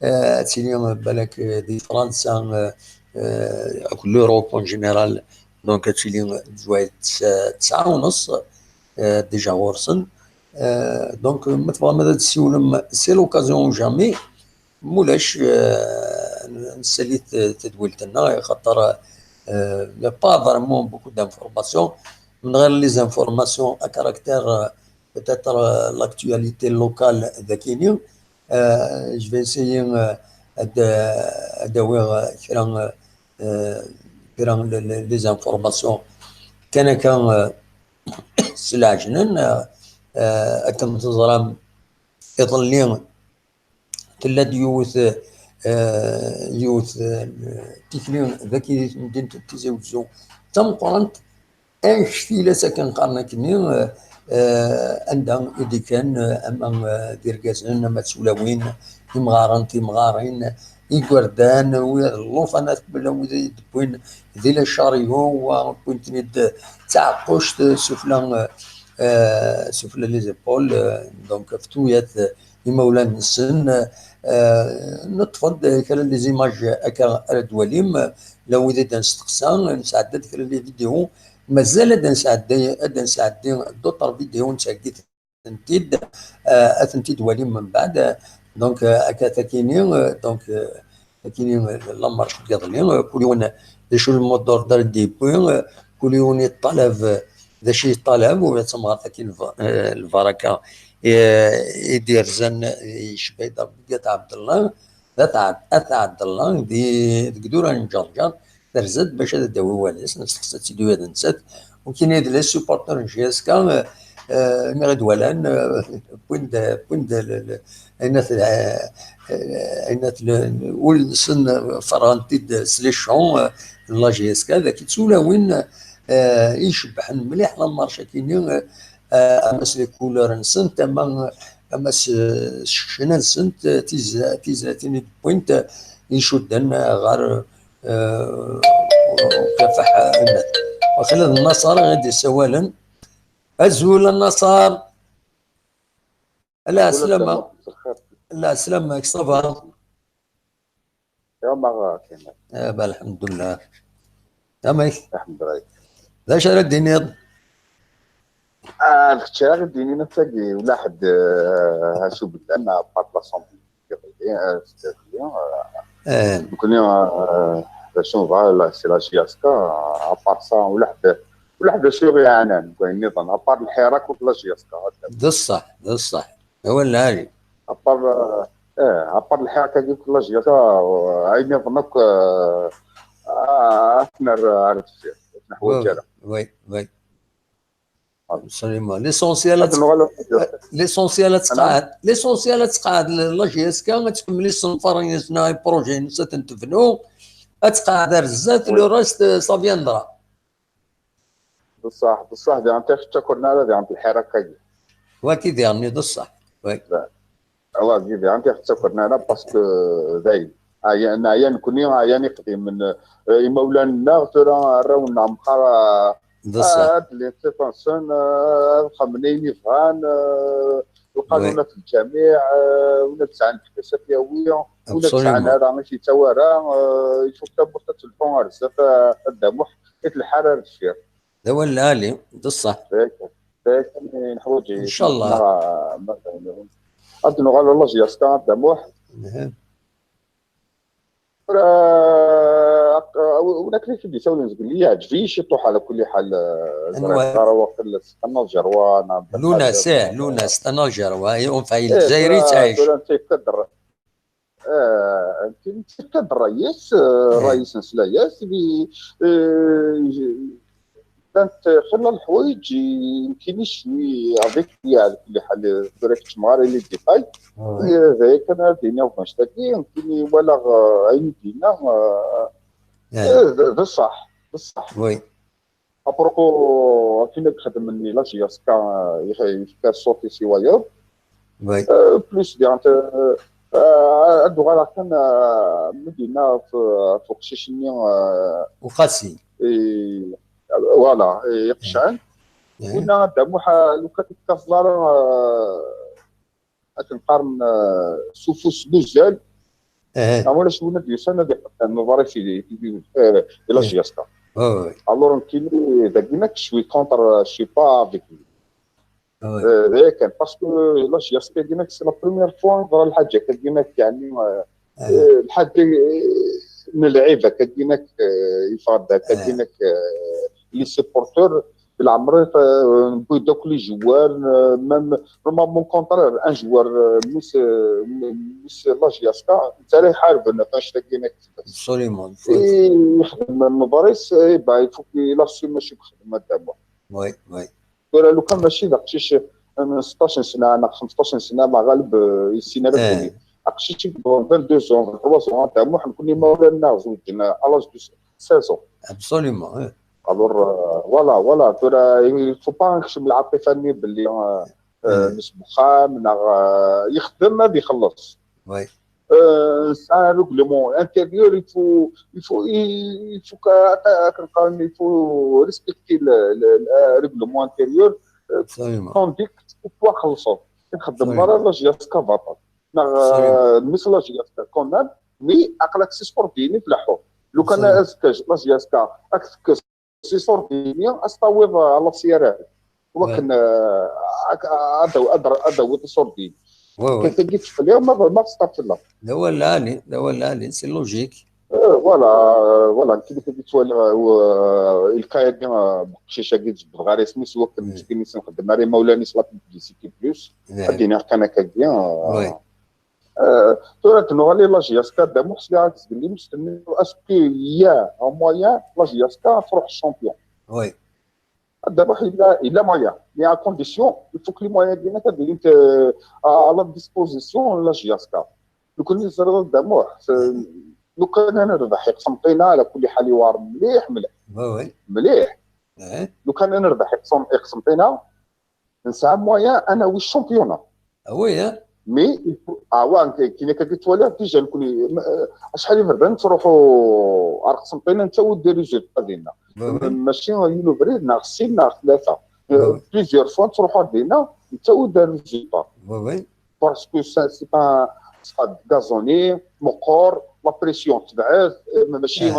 Eh, ad tili, eh, balak, eh, di Fransa, eh, eh, akked l'Europe en général, donc ad tili, eh, d tesɛa u nneṣ, eh, déjà ɣur-sen. Eh, donc, ma tebɣam ad d-tessiwlem, c'est l'occasion ou jamais. Mulac, eh, nessali t-, tadwilt-nneɣ, xaṭer, eh, il n'y a pas vraiment beaucoup d'informations. Menɣir les informations à caractère, eh, peut-être, eh, l'actualité locale dagini, eh, je vais essayer, eh, ad, ad awiɣ, eh, kra, eh, kra n le-, le-, les informations kan akka, eh, s leɛjlan, eh, eh, akken teẓram iḍelli tella-d yiwet, eh, yiwet, eh, tikli dagi di temdint n Tizi Wezzu d tameqqrant, anect-ila akken qqaren akkenni, eh, eh, anda i d-ikkan, eh, ama, eh, d irgazen, ama d tulawin, imɣaren, timɣarin, igerdan, wid, llufanat, wid i d-wwin di la charrue, wa wwin-ten-id d taɛeqquct sufla, eh, sufla les épaules, eh, donc ɣef tuyat, eh, imawlan-nsen. Eh, neṭṭef-d kra n les images akka ara d-twalim, la wid i d-nesteqsa, nesɛedda-d kra n les vidéos, mazal ad d-nesɛeddi, ad d-nesɛeddi d'autres vidéos, nettheggi-tent-id, eh, ad tent-id-twalim mbeɛd. Donc, eh, akka takini, eh, donc, eh, takini, eh, la marche n yiḍelli, eh, kul yiwen d acu le mot d'ordre i d-yewwi, eh, kul yiwen yeṭṭalab, eh, d acu yeṭṭalab, u d tamɣart akkin lba-, eh, lbaraka, eh, i d-yerzan, eh, yecba-d Rebbi At Ɛebdellah, At Ɛeb-, At Ɛebdellah, di, deg idurar n Ǧerǧer, terza-d bac ad d-tawi awal-is, nesteqsa-tt-id ula d nettat. Wekkin d les supporters n J S K, eh, eh, mi ɣ-id-walan, eh, wwin-d, wwin-d le, le, ayen at, eh, eh, ayen at le, ul-nsen, eh, ferɣen-t-id s les chants, eh, n la J S K, dagi d tulawin, eh, i icebbḥen mliḥ la marche-akini, eh, ama s les couleurs-nsent, ama, ama s, s ccna-nsent, eh, tiz-, tizlatin i d-wwint, eh, icudden, eh, ɣer, eh, ukafaḥ, eh, amat. Waqila d Nnaṣer i d-yessawalen. Azul a Nnaṣer. Ala, ɛeslama. Ala, ɛeslama, ça va? Ya ma Kamal. Eh, ben, alḥemdulillah. Amek? Alḥemdulillah. D acu ara d-tiniḍ? Ah, d kečč ara d-inin ass-agi, ula ḥedd, eh, acu bedden, à part l'Assemblée, eh, c'est-à-dire, eh, Eh, nekkni, eh, d acu nebɣa, la, c'est la J S K, à part ça, ula ḥedd, ula ḥedd acu i ɣ-iɛnan, deg wayen nniḍen, à part lḥirak ur la J S K. d ṣṣeḥ, d ṣṣeḥ. Awal lɛali. À part, eh, eh, à part lḥirak-agi ur la J S K, eh, ayen nniḍen akk, eh, ah, ad t-nerr ar deffir, ur t-neḥwaǧ ara. Oui, oui. Absolument. L'essentiel, Ad nuɣal ar l'essentiel ad tqeɛɛed, l'essentiel ad tqeɛɛed la J S K, ad tkemmel isenfaren-nnes, les projets-nnes ad ten-tebnu, ad tqeɛɛed ar zdat, le reste, ça viendra. Bṣaḥ, bṣaḥ, diɣen ttakkren ara diɣen lḥirak-agi. Wagi diɣen d ṣṣeḥ. Oui. Awagi diɣen ttakkren ara, parce que dayen. Ɛyan, ɛyan nekkni, ɛyan iqdimen, eh, imawlan-nneɣ, tura arraw-nneɣ meqqar, eh, D ṣṣeḥ. Ad lin ṭṭiṭan-nsen, eh, ad xedmen ayen i bɣan, eh, القانونات الجميع، آه، ولا تسعى نتكسف ياوية، ولا تسعى نرى ماشي تاوارا، آه، يشوف تابوت تلفون غير زاف، آه، الدموح، الحرارة الشير. دوا الآلي، ده الصح. ذاك، ذاك، نحوج إن شاء الله. أدنو غالو الله جياسكا، الدموح. ولكن كي يساولوا نقول لي عجبي شي طوح على كل حال. زريقارة وقت الاستقنال جروانا لوناس، ايه، لوناس استقنال جروا، هي ام فايل الجزائري تعيش. انت كدر، اه، انت كدر رئيس، آه، رئيس نسلاياس بي، آه، كانت خلال الحوايج يمكن شوي افيك على كل حال. ديريكت مغاري لي ديتاي. هذا كان هذه نيوفاش تاكي يمكن ولا عين دينا. بصح، بصح. وي. ابروكو كيما يخدم مني لا جي اس كا، يفكر صوتي سي واير. وي. بلوس بيان، هادو غير كان مدينه في، في قشيشني. وقاسي. فوالا، يقشعن. قلنا داموحا لو كان كافلار، كنقارن سوفوس بوزال. اه. عمر شويه ديال سنه ديال النظري في، في لا جي اس كا. وي. الور كيلو داكيناك شوي كونتر، شوي با افيك. وي. كان باسكو لا جي اس كا ديناك سي لا بروميير فوا نهضر الحاجه كديناك يعني، الحاجه من اللعيبه كديناك يفرد كديناك لي سيبورتور بالعمر. نبغي دوك لي جوار، ميم نورمالمون كونترير ان جوار ميس، ميس لا جي اس كا انت راه يحارب فاش داكيناك. ابسوليومون. يخدم المدرس، با يفوك لاسيم ماشي بخدمه تاعو. وي، وي. ولا لو كان ماشي ذاك شي، شي من ستطاش سنه، انا خمسطاش سنه، الله غالب، يسينا لك. اقشي شي اثنين وعشرين زون، ثلاثة زون تاع محمد كوني مولانا زوجنا على لاج دو سيزون. ابسوليومون. الور، فوالا، فوالا، ترى يفو با نكشم العاطفه ني باللي مش بخام، يخدم هذا يخلص. وي. سان ريغلومون انتيريور، يفو، يفو، يفو كنقارن، يفو ريسبكتي ريغلومون انتيريور. كونديكت توا خلصوا نخدم مرة لا جي اس كا فاطر. ميس لا جي اس كا كومان، مي عقلك سي سبورديني في لحو. لو كان اسكاج لا جي اس كا اكثر سي سورديني استاويض على سيارات. ولكن هذا هذا هو سورديني. كتجي تفلي ما ما تستقبل. لا ولا لي، لا ولا لي، سي لوجيك. فوالا، فوالا كي قلت لك تولي الكايا دي شي شاكي تجبد غاري سميت وقت المسكين نخدم عليه مولانا سلا بيبليسيتي بلوس. ادينا كان هكا بيان. تورا تنوغالي لا جي اس كا دامو حسبي عاد تقول لي مستني اسكو يا ان مويان لا جي اس كا تروح الشامبيون. وي. دابا الا الا مويان، مي ا كونديسيون يفوك لي مويان ديالنا كدير انت على ديسبوزيسيون لا جي اس كا. لو كان نزل دامو لو كان انا نربح يقسم طينه على كل حال يوار مليح مليح. وي، وي. مليح. اه. لو كان انا نربح يقسم يقسم طينه نسعى مويان انا وي الشامبيونا. وي. مي اه وان كاين كاين كتولي ديجا نكون شحال يبرد تروحوا ارقص مطينا انت ودير ريزولتا ديالنا. ماشي يلو بريد ناغ سين ناغ ثلاثه. بليزيور فوا تروحوا دينا انت ودير ريزولتا. وي. باسكو سي با سا غازوني مقور لا بريسيون تبعث. ماشي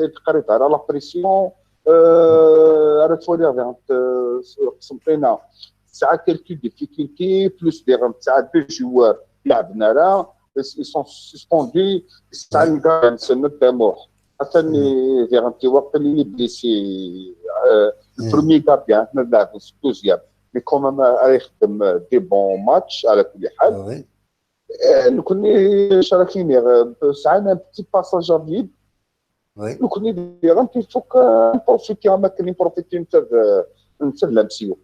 تقريب على لا بريسيون. راه تولي غير قسمتينا تسعه كالكول ديفيكولتي بلوس دي غير تسعه دو جوار لعبنا راه ils sont suspendus. تسعه نقا نسنى الدموع. ثاني دي غير تي وقت اللي بليسي البروميي غارديان حنا نلعب دوزيام. مي كومام راه يخدم دي بون ماتش على كل حال. نكون شراكيني سعينا بتي باساج ا فيد. نكون دي غير تيفوك بروفيتي ما كان بروفيتي انت انت لامسيو.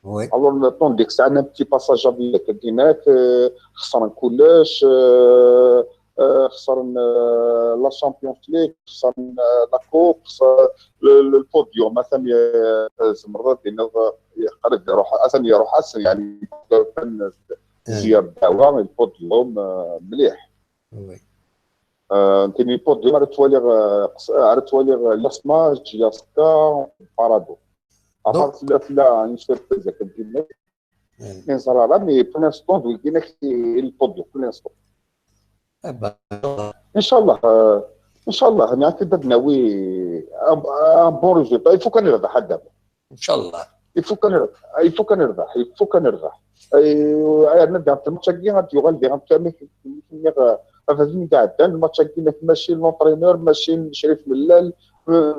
وي. الور طون ديك ساعه انا بتي باساج ا فيد كدينات. خسرن كلش. خسرن لا شامبيونز ليغ، خسرن لا كوب، خسرن البوديوم مثلا. زمرات قريب يروح اثني يروح احسن يعني. زياد دعوه البوديوم مليح. وي. كاين البوديوم على توالي، على توالي لاسما جياسكا بارادو. عرفت لا لا نشوف كذا كنتي. Ur neẓri ara, mais pour l'instant, d wigi i k-, i le podium, pour l'instant. Inchallah, euh, inchallah, نعتقد أنه oui, un, un bon résultat. Il faut كان يربح هذا. Inchallah. Il faut كان يربح, il faut كان يربح, il faut كان يربح. أي، أنا دير الماتش هكا غادي يغال دير كامل. هذا اللي قاعد الماتش هكا، ماشي l'entraîneur, ماشي شريف ملال,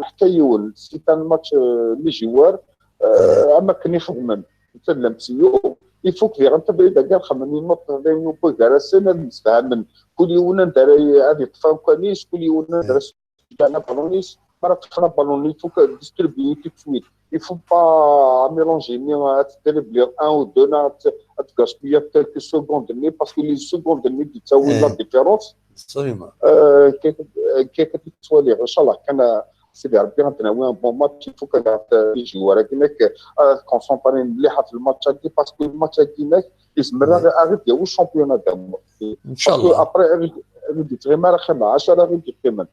حتى يول. C'est un match, euh, les joueurs, euh, أما كان يخدم. نتا لمسيو، يفوك ديغ نتا بعيد كاع خمم ينوض ديغ يوبو كاع سنة نسفهم من كل يوم ندار هذه طفا كوانيس، كل يوم ندار سجانا بالونيس، مرة تخنا بالوني فوك ديستريبيو tout de suite. Il faut pas mélanger, mais تدريبلي un ou deux, نا تكاسبيا quelques secondes, mais parce que les secondes, mais qui تساوي la différence. Absolument. كي كي كتسوالي ان شاء الله كان سيدي ربي غنتناوي un bon match. Il faut كان يجي وراك هناك كونسونطري مليحه في الماتش هادي parce que الماتش هادي هناك يزمر غير غير ديال الشامبيون هذا. ان شاء الله. Après غير غير ديت غير ما راه خير عشرة غير ديت كمان.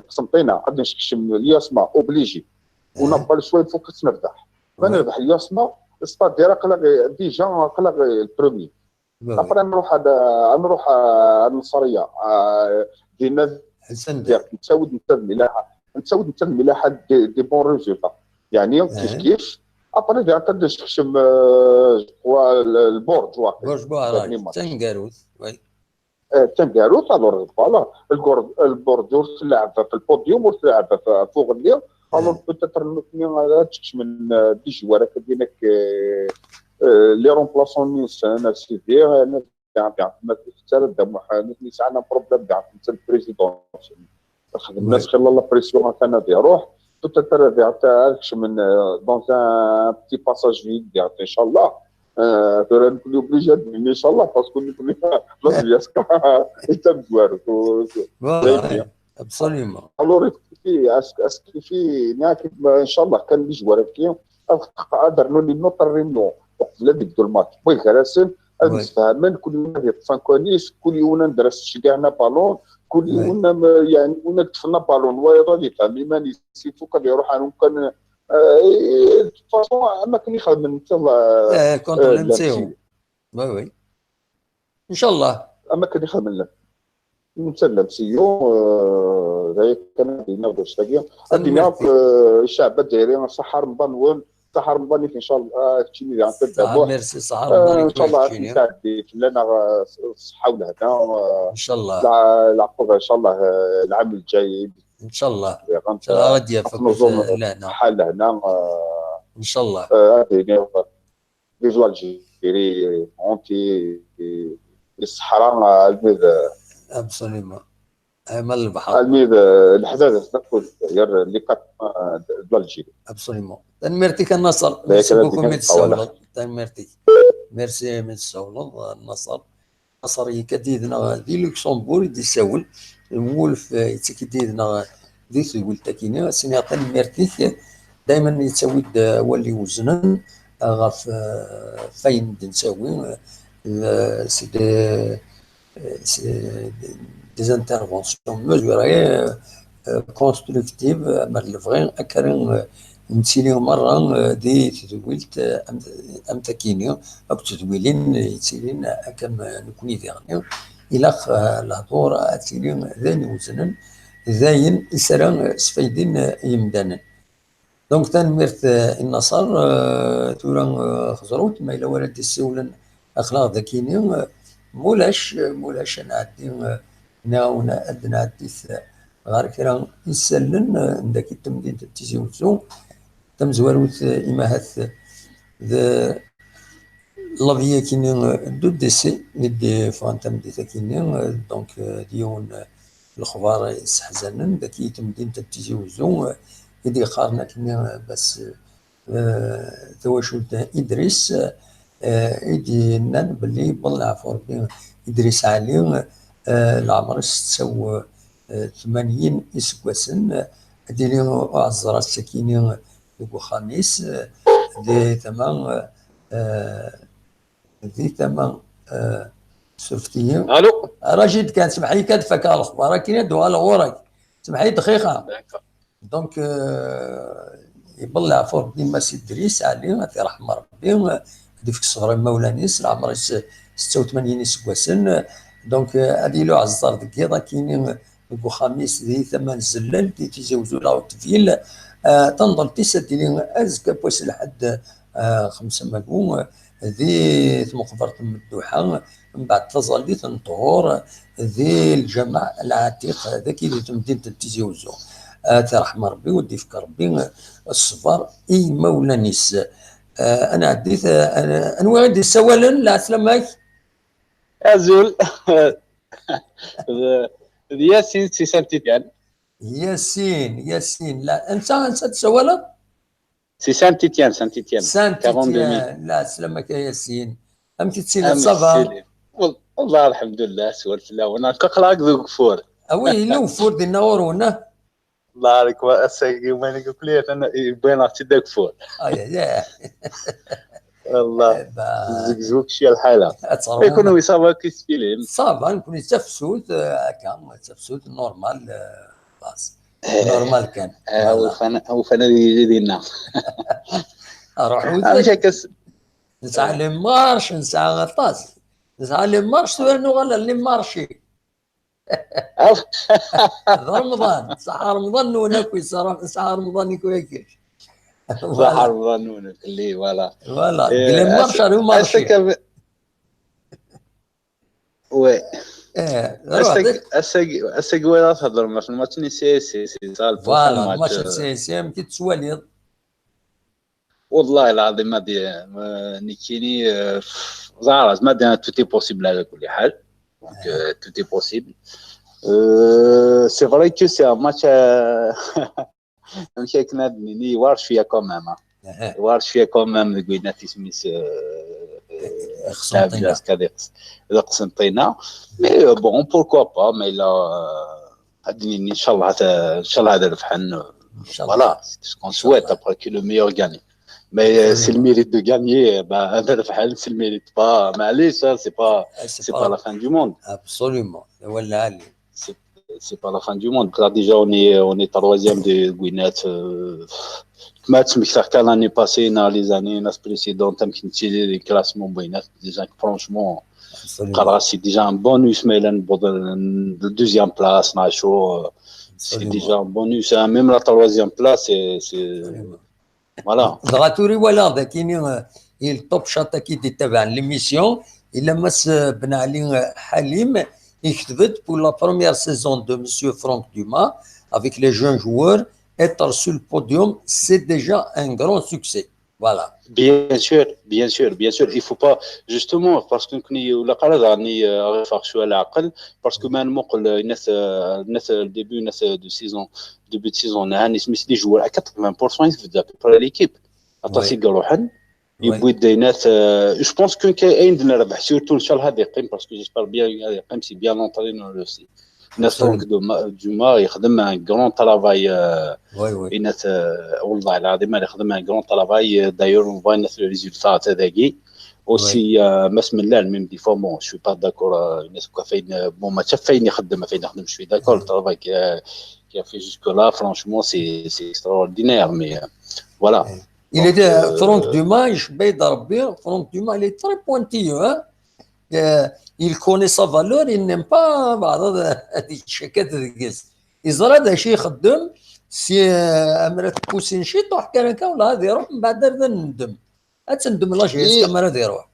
قسمطينا غادي نشكشم الياسما obligé. ونبا شويه فوق تنربح. ما نربح الياسما. ستادير قلق ديجا قلق البروميي. Après نروح هذا نروح النصريه. دينا حسن ديالك نتاود نتا الملاحه نتاود نتا الملاحه des bons résultats. يعني كيف كيف. Après دير تبدا تخشم البورج واقع برج بوعراج تنقاروت. وي. تنقاروت الور فوالا. البورج ورتلعب في البوديوم ورتلعب فوق الليل. الور بوتيتر نوتني تخشم من دي جوار هكا دينك. Les remplaçants نيسان سيدي. يعني ما فيش حتى رد محمد نيسان بروبليم كاع حتى البريزيدون. خدم الناس خلال لا بريسيون كان هذه روح. بوتيتر هذه حتى عرفش من dans un petit passage vide ان شاء الله. ترى نكون اوبليجي ان شاء الله باسكو نكون لا زياسكا انت مزوار. Voilà. Absolument. الور كيفي اسك كيفي ناكد ان شاء الله كان لي جوار كي قدرنا لي نوطر رينو وقت لا ديك دو الماتش بغيت غير اسم. نستفهمن كل يوم هذه الطفان كوانيس كل يوم ندرس شجعنا بالون كل يوم يعني ونكتفنا بالون ويضا دي فهمي ماني سيتو كان يروح عنهم كان. فاصون اما كان يخدم انت الله كونتر ام سي او. وي وي. ان شاء الله. اما كان يخدم لك نسلم سيو. هذا كان دينا باش تاقي دينا الشعب الجزائري صحة رمضان وين صحة رمضان ان شاء الله. كتشيني يعني صحة ميرسي صحة رمضان ان شاء الله كتشيني تعدي لنا الصحة والهنا. ان شاء الله. العقوبة ان شاء الله العام الجاي ان شاء الله. ان شاء الله غادي يفك لهنا حال هنا. ان شاء الله. هذه فيزوال جيري اونتي الصحراء الميد. ابسوليمون. مال البحر الميد الحداث تقول غير لي كات دالجيري. ابسوليمون. تنميرتي كان نصر. ميرسي بوكو ميد السولو. تنميرتي. ميرسي ميد السولو نصر. نصر يكديدنا دي لوكسمبورغ يساول. المولف يتكديدنا دي تقول تاكيني سنيا تنميرتي. دائما يتساوي واللي وزنن غف فين دنساوي. سي دي سي دي زانترفونسيون ميزوري كونستركتيف. ما نبغي اكرم نتسيلي مره دي تدويلت امتاكيني او تدويلين يتسيلين اكم نكوني ديغني. الى الهضور اتسيلي ذين وزنن ذين يسرى سفيدين يمدانن. دونك تنميرت النصر. تورا خزروت ما الا ولد السولن اخلاق ذكيني. مولاش مولاش نعدي ناونا اد نعدي غير كرا يسلن. عندك التمدينة تيزي وزو تمزواروت اماهات ذا لافيا كيني دو ديسي ندي فغان تمدينة كيني. دونك ديون الخبار يسحزنن ذاك يتمدينة تيزي وزو يدي قارنا كيني بس. Tawacult Idris i d-yennan belli yewweḍ leɛfu Rebbi Idris Ɛli, leɛmer-is setta u tmanyin iseggasen, ad yili uɛeẓẓer ass-akini deg uxxam-is di tama di tama. Surfet-iyi. Alo. Rajid kan, semmeḥ-iyi kan, ad fakeɣ lexbar akin ad d-uɣaleɣ ɣur-k. Semmeḥ-iyi dqiqa. Donc, euh, يبلع فور ديما سي دريس علي، غادي يرحم ربي. ad ifk ṣṣber i imawlan-is, leɛmer-is setta u tmanyin iseggasen. Donc, euh, ad yili uɛeẓẓar deg yiḍ akini deg uxxam-is di tama n Zellal, di Tizi Uzzu, la Haute-Ville. Euh, tanḍelt-is ad d-tili azekka n wass n lḥedd, euh, xemsa mayu, euh, di tmeqbert n Medduḥa, mbeɛd taẓallit n ṭhur, di lǧameɛ Lɛatiq, dagi di temdint n Tizi Uzzu. Ad t-iṛḥem Ṛebbi, u ad d-ifk Ṛebbi ṣṣber i imawlan-is. Ah, ad nɛeddi, ah, anwa i d-yessawalen? Lɛeslama-k. Azul. D, d Yasin si Saint-Étienne. Yasin, Yasin. La, anta, anta tessawaleḍ? Si Saint-Étienne, Saint-Étienne. Saint-Étienne. Quarante-deux mille. Lɛeslama-k a Yasin. Amek i tettiliḍ? Ça va? Wal-, والله الحمد لله, swal fell-awen. Aql-aɣ deg ugeffur. Ah oui, yella ugeffur dinna ɣur-wen, ah? الله عليك, ass-agi ma nekk akk-, atan wwiɣ-aɣ-tt-id ageffur. Ay, ay, ay. والله. Eh ben, tezgezwek cwiya lḥala. Ad teṛwum. I kenwi, ça va, kif tettiliḍ? Ça va, nekkni d tafsut, eh, akka, d tafsut normal, eh, xlaṣ. Eh, normal kan. Eh, voilà. Awfan, awfan ad yili dinna. Ruḥ. Amek akka s-, nesɛa les marches, nesɛa aṭas. Nesɛa les marches, tura nuɣal les marchés. D Remḍan, ṣaḥa Remḍan-nwen akk, ṣaḥa Remḍan-ik akk. Voilà. Ṣaḥa Remḍan-nwen fell-i, voilà. Voilà. Eh, deg les marches ar umarci. Ass-agi, ouais. Eh, ass-agi, ass-agi, ass-agi wala thedrem ɣef lmatch n C S C, c'est ça, le prochain match. Voilà, match n C S C, amek i tettwaliḍ? والله العظيم ما دي، ما نكيني، آه، زعما ما دي، tout est possible على كل حال. Donc, euh, tout est possible. Euh, c'est vrai que c'est un match, euh, amek akken ad nini, yewɛer cwiya quand même, hein. Yewɛer cwiya quand même, deg winat isem-is, euh, ixsenṭina. Tablaska d iqs-, d iqsenṭina. Mais, euh, bon, pourquoi pas, mais là, euh, ad nini, inchallah, ta-, inchallah ad rebḥen. Inchallah. Voilà, c'est ce qu'on souhaite, inchallah, après que le meilleur gagne. Mais, euh, c'est le mérite de gagner, euh, bah, ad rebḥen, c'est le mérite pas, معليش, hein, c'est pas, c'est pas la fin du monde. Absolument. C'est, c'est pas la fin du monde. Là, déjà, on est, on est troisième de Gwinnett, euh, match, mais ça, l'année passée, dans les années, les précédentes, comme les classements, déjà, franchement, c'est déjà un bonus, mais là, pour la deuxième place, نعيشو, euh, c'est déjà un bonus, hein. Même la troisième place, c'est, c'est, voilà. Dɣa tura i walaɣ dagi, euh, i le top chat-agi d-ittabaɛen l'émission, yella Mass, euh, Ben Ali, euh, Halim, yekteb-d: pour la première saison de Monsieur Franck Dumas, avec les jeunes joueurs, être sur le podium, c'est déjà un grand succès. Voilà. Bien sûr, bien sûr, bien sûr. Il faut pas, justement, parce que نكون ولا قال هذا راني، آه، غير فاق شوية العقل، parce que ما نمقل الناس، آه، الناس le début، الناس de saison، début de saison، هاني سميت les joueurs à quatre-vingts pour cent يتبدا à peu près l'équipe. عطاتي كروحن. Oui. يبوي داينات، آه، je pense que كاين عندنا ربح، surtout إن شاء الله هذا يقيم، parce que j'espère bien هذا يقيم، c'est bien entraîné aussi. ناس فرانك دوما، دوما يخدم un grand travail، آه، oui, oui. إنات، آه، والله العظيم يخدم un grand travail، آه، d'ailleurs on voit les résultats تاع ذاكي. Aussi, oui. آه، ما اسم الله، même des fois, bon, je suis pas d'accord، آه، الناس كوا فين، آه، bon، ما شاف فين يخدم، فين يخدم، je suis d'accord، le travail qu'il a, qu'il a fait jusque-là, franchement, c'est, c'est extraordinaire, mais, euh, voilà. Oui. Il est, euh, Franck Dumas, يحفظ ربي, Franck Dumas, il est très pointilleux, hein. Euh, il connaît sa valeur, il n'aime pas بعض هذه الشكات ديال. يزرى هذا الشيء يخدم، si, euh, أمرا تبوسين شي طوح كان هكا، والله هذا يروح من بعد هذا ندم. Ad tendem la G S كاميرا ديروح.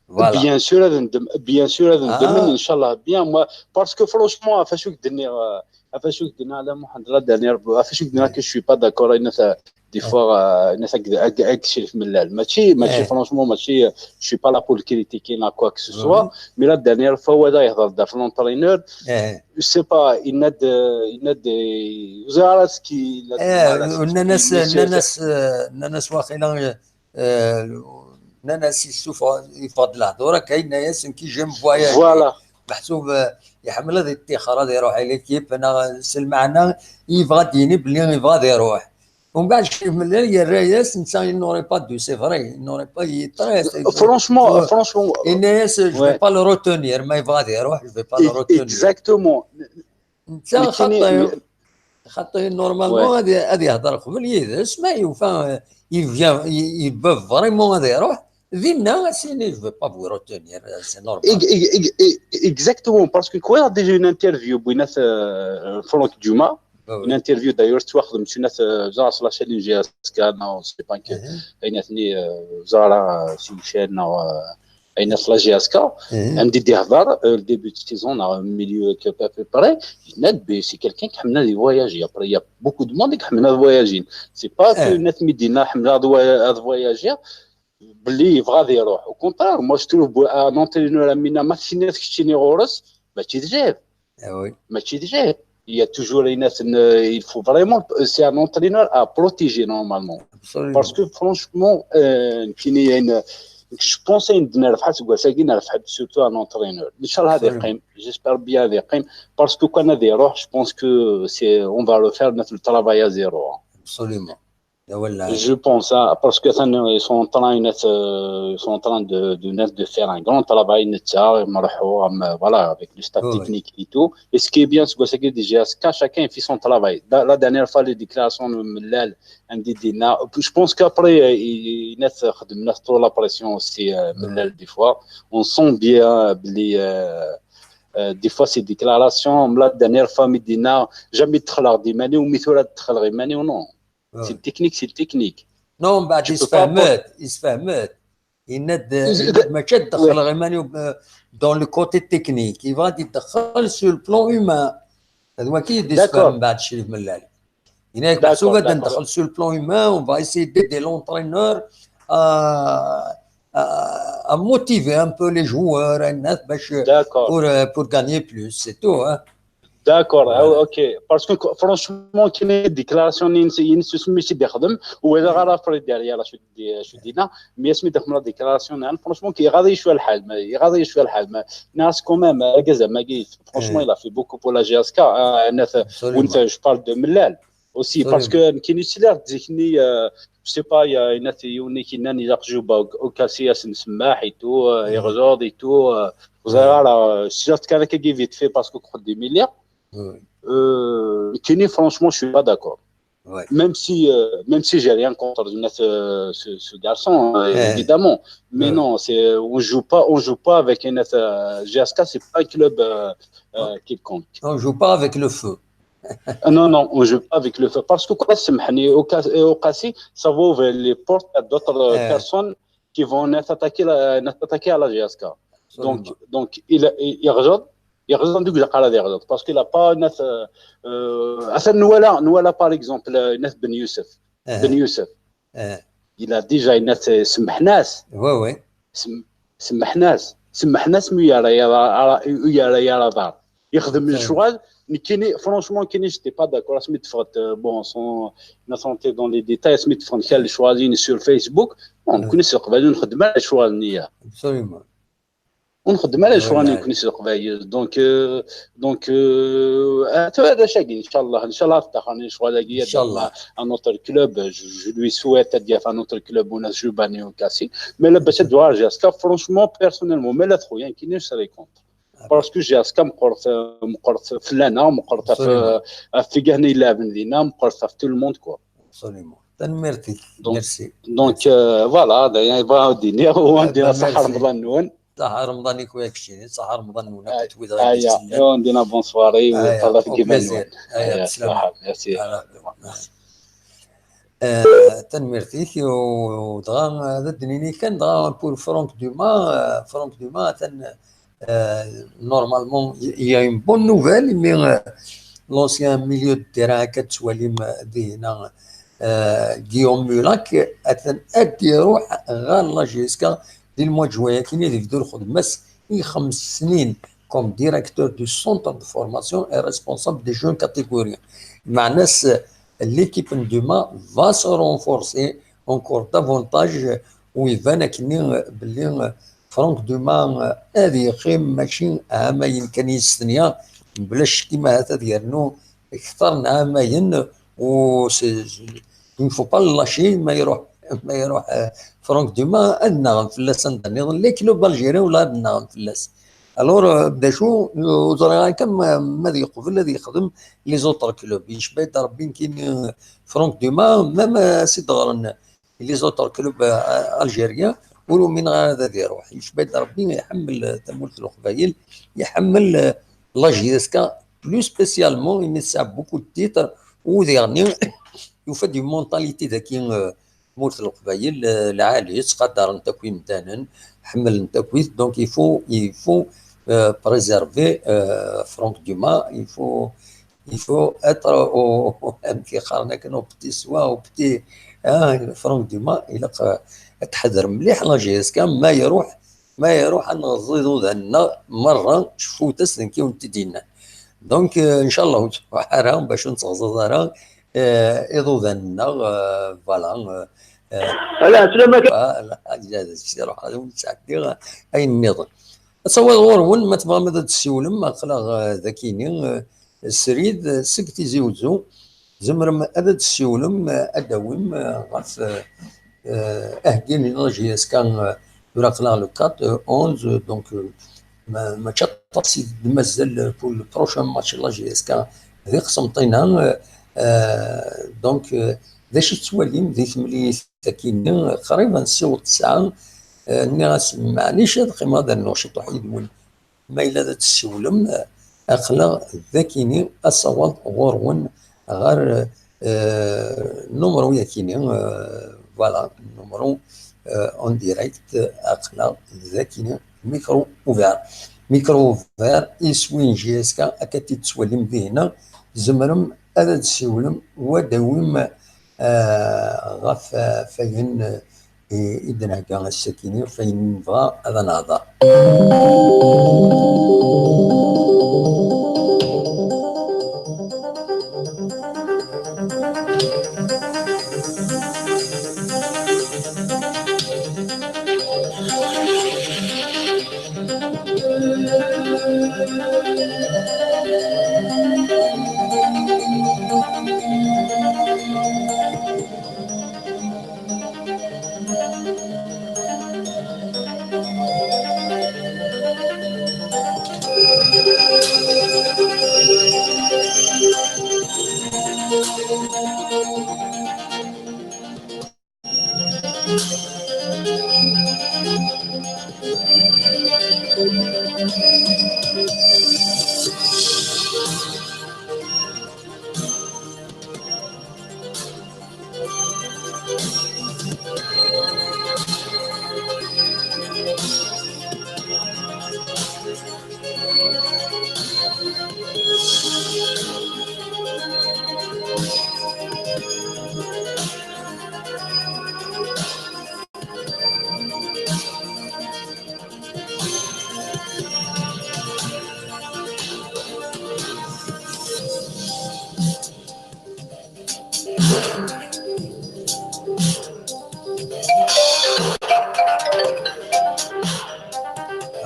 Voilà. Bien sûr, ad ndem, bien sûr, ad ndem, إن شاء الله, bien, moi, parce que franchement, ɣef acu k-d-nniɣ, euh, ɣef acu k-d-nniɣ, la Mohamed, la dernière, ɣef acu k-d-nniɣ que je suis pas d'accord, des fois, euh, des fois, euh, ماشي، ماشي, franchement, ماشي, je suis pas là pour le critiquer, ni quoi que ce soit, mais la dernière fois, ولا يهضر دا في l'entraîneur, je sais pas, il n'a de, il n'a de, vous savez ce qu'il a de mal à s'exprimer, الناس، c'est, c'est الناس، آه، الناس واخيلا، آه، الناس يسوف يفضل الهضوره، كاين ناس كي جيم فواياج. Voilà. محسوب، آه، يحمل هذه التيخر، هذا يروح على l'équipe، انا سي المعنى يبغى ديني بلي يبغى هذا يروح. ومن بعد شي من الليل يا الرايس، نتا il n'aurait pas dû, c'est vrai, il n'aurait pas, il est très, franchement, franchement, il n'est, je vais pas le retenir, ما يبغى هذا يروح, je vais pas le retenir. Exactement. نتا خاطي، خاطي normalement غادي، غادي يهضر قبل يدرس، ما يوفى، il vient, il, il peut vraiment غادي يروح. Dinna, as-ini, je veux pas vous retenir, c'est normal. Exactement, parce que quoi, déjà une interview, euh, Franck Dumas, une interview d'ailleurs, tu vois, sur la chaîne G S K, non, c'est pas que, une chaîne, la G S K, un début de saison, au milieu à peu près, c'est quelqu'un qui aime voyager. Après, il y a beaucoup de monde qui aime voyager. C'est pas que Medina aime voyager. Belli yebɣa ad iruḥ. Au contraire, moi je trouve un entraîneur amina ma tiniḍ keččini ɣur-s, mačči d jab. Mačči d jab. Il y a toujours une, il faut vraiment, c'est un entraîneur à protéger normalement. Absolument. Parce que franchement, euh, je pense à une nerfhat, surtout un entraîneur. Inch'Allah, j'espère bien, parce que quand on a des roches, je pense que c'est, on va refaire notre travail à zéro. Absolument. Je pense, hein, parce que ils sont en train, euh, ils sont en train de, de, de faire un grand travail, voilà, avec le staff technique et tout. Et ce qui est bien, c'est que déjà, quand chacun fait son travail. La, la dernière fois, les déclarations, je pense qu'après, euh, il y a trop la pression aussi, euh, des fois. On sent bien, euh, euh, des fois, ces déclarations, la dernière fois, Medina, jamais de خلق des mani ou mithura de خلق des mani ou non. C'est technique, c'est technique. Non, bah, il se fait mal, il se fait mal. Il y a des machins dans le côté technique. Il va être sur le plan humain. C'est moi qui dis ça, بعد شريف ملال. Il y a des sur le plan humain, on va essayer d'aider l'entraîneur à, à, à motiver un peu les joueurs pour, pour gagner plus, c'est tout. Hein. D'accord, ah, ok. Parce que franchement, كاين déclaration ينسى ينسى سمي شي يخدم ولا غير فريد ديالي راه شو دي شو دينا mais اسمي داخل la déclaration نعم franchement كي غادي شويه الحال ما غادي شويه الحال ما ناس quand même زعما كي franchement il a fait beaucoup pour la G S K ناس وانت je parle de Mellal aussi parce que كاين شي اللي تزيكني je sais pas il y a une يوني كينان الى قجوبه au cassis نسماح et tout يغزوض et tout زرارة شفت كان كي vite fait parce que كنت des milliards كيني franchement je suis pas d'accord. Ouais. Même si, euh, même si j'ai rien contre ce, ce, ce garçon, euh, évidemment. Mais ouais. Non, c'est, on joue pas, on joue pas avec une euh, G S K, c'est pas un club euh, euh, quelconque. On joue pas avec le feu. Non, non, on joue pas avec le feu. Parce que quoi, c'est au, au Cassis, ça va ouvrir les portes à d'autres euh, personnes qui vont être attaquées, être attaquées à la G S K. Donc, donc il, il, il rajoute يغزل دوك القرار يغزل parce qu'il a pas ناس اتن نوالا نوالا par exemple ناس بن يوسف بن يوسف il a déjà ناس سمحناس oui oui سمحناس سمحناس مي يرى يرى يرى يرى دار يخدم الشغل كيني franchement كيني j'étais pas d'accord اسمي تفغت bon sans ناس rentrer dans les détails اسمي تفغت كان الشغل sur Facebook bon كنا سوق بالي نخدم على الشغل نيه absolument ونخدم على شغل نكون سوق بايز donc euh, donc euh, هذا شاكي ان شاء الله ان شاء الله تاخرني شغل ان شاء الله un autre club je, je lui souhaite à dire un autre club وناس جوباني وكاسي mais لا باش تدوار جاسكا franchement personnellement mais لا خويا كاين je serai contre parce que جاسكا مقرت مقرت فلانه مقرت في في كاع اللي يلعب مدينه مقرت في tout le monde quoi absolument تنميرتك merci donc euh, voilà دايما يبغى ديني وعندي صحه رمضان نون صحة رمضانك وياك شيرين صحة رمضان ونا كتويد غادي ايوا ندينا bonne soirée وطلع كيما ايا بسلامة merci تنميرتيك ودغا هذا الدنيني كان دغا pour Franck Dumas Franck Dumas تن normalement il y a une bonne nouvelle mais l'ancien milieu de terrain كتسواليم دينا Guillaume Mulac atan ad iruḥ ɣer la G S K di lmwa n juin-agi ad yebdu lxedma-s i xems snin comme directeur du centre de formation et responsable des jeunes catégories. Meɛna-s l'équipe n Dumas va se renforcer encore davantage u iban akkenni belli Franck Dumas ad yeqqim mačči ɛamayen kan yis-s, mebla ccek ahat ad yernu kter n ɛamayen u il ne faut pas le lâcher ma iruḥ ma iruḥ Franck Dumas ad nnaɣen fell-as anda nniḍen les clubs algériens wala ad nnaɣen fell-as. Alors d acu ur ẓriɣ akka ma ad yeqbel ad yexdem les autres clubs. Yecba-d Rebbi nekkini Franck Dumas même as-d-ɣren les autres clubs algériens ur umineɣ ara ad iruḥ. Yecba-d Rebbi, iḥemmel tamurt n Leqbayel, iḥemmel, euh, la J S K, plus spécialement, imi tesɛa beaucoup de titres, u diɣenni yufa-d une mentalité daki, euh, tmurt n Leqbayel, euh, lɛali, ttqadaren-t akk imdanen, ḥemmlen-t akkit, donc il faut, il faut, euh, préserver, euh, Franck Dumas, il faut, il faut être au, amek i qqaren akken, au petit soin, au petit, ah, Franck Dumas, ilaq, euh, ad tḥadrem mliḥ la J S K, ma iruḥ, ma iruḥ ad nɣeẓẓ iḍudan-nneɣ merra, cfut-as d nekk i wen-t-id-yennan. Donc, euh, ncallah ur tettruḥ ara, bac ur nettɣeẓẓiẓ ara, euh, iḍudan-nneɣ, euh, voilà, euh, euh, ala, ɛeslama-k. Ah, la, ad iruḥ, ad wen-sɛeddiɣ ayen nniḍen. Ad tawiḍ ɣur-wen, ma tebɣam ad d-tessiwlem, aql-aɣ, euh, dakini, euh, srid, euh, seg Tizi Uzzu, tzemrem ad d-tessiwlem, euh, ad d-tawim, euh, ɣef, euh, euh, aheggi n la J S K, euh, tura aql-aɣ le quatre, euh, onze, euh, donc, euh, ma, mačči aṭas i d-mazal pour le prochain match n la J S K di Qsenṭina, euh, euh, donc, euh, d acu tettwalim di temlilit akini, qrib ad nessiweḍ ttesɛa, euh, nniɣ-as, maɛlic ad qqimeɣ ad rnuɣ ciṭuḥ yid-wen. Ma yella ad d-tessiwlem, aql-aɣ dakini asawaḍ ɣur-wen ɣer, euh, numru yakini, euh, voilà, numru, euh, en direct, aql-aɣ dakini, micro ouvert. Micro ouvert, iswi n J S K, akka t-id-tettwalim dihin, tzemrem ad d-tessiwlem, wa d-awim, euh, ɣef, euh, fayen, euh, i, i d-nhegga ass-akini, ɣef wayen nebɣa ad nehder.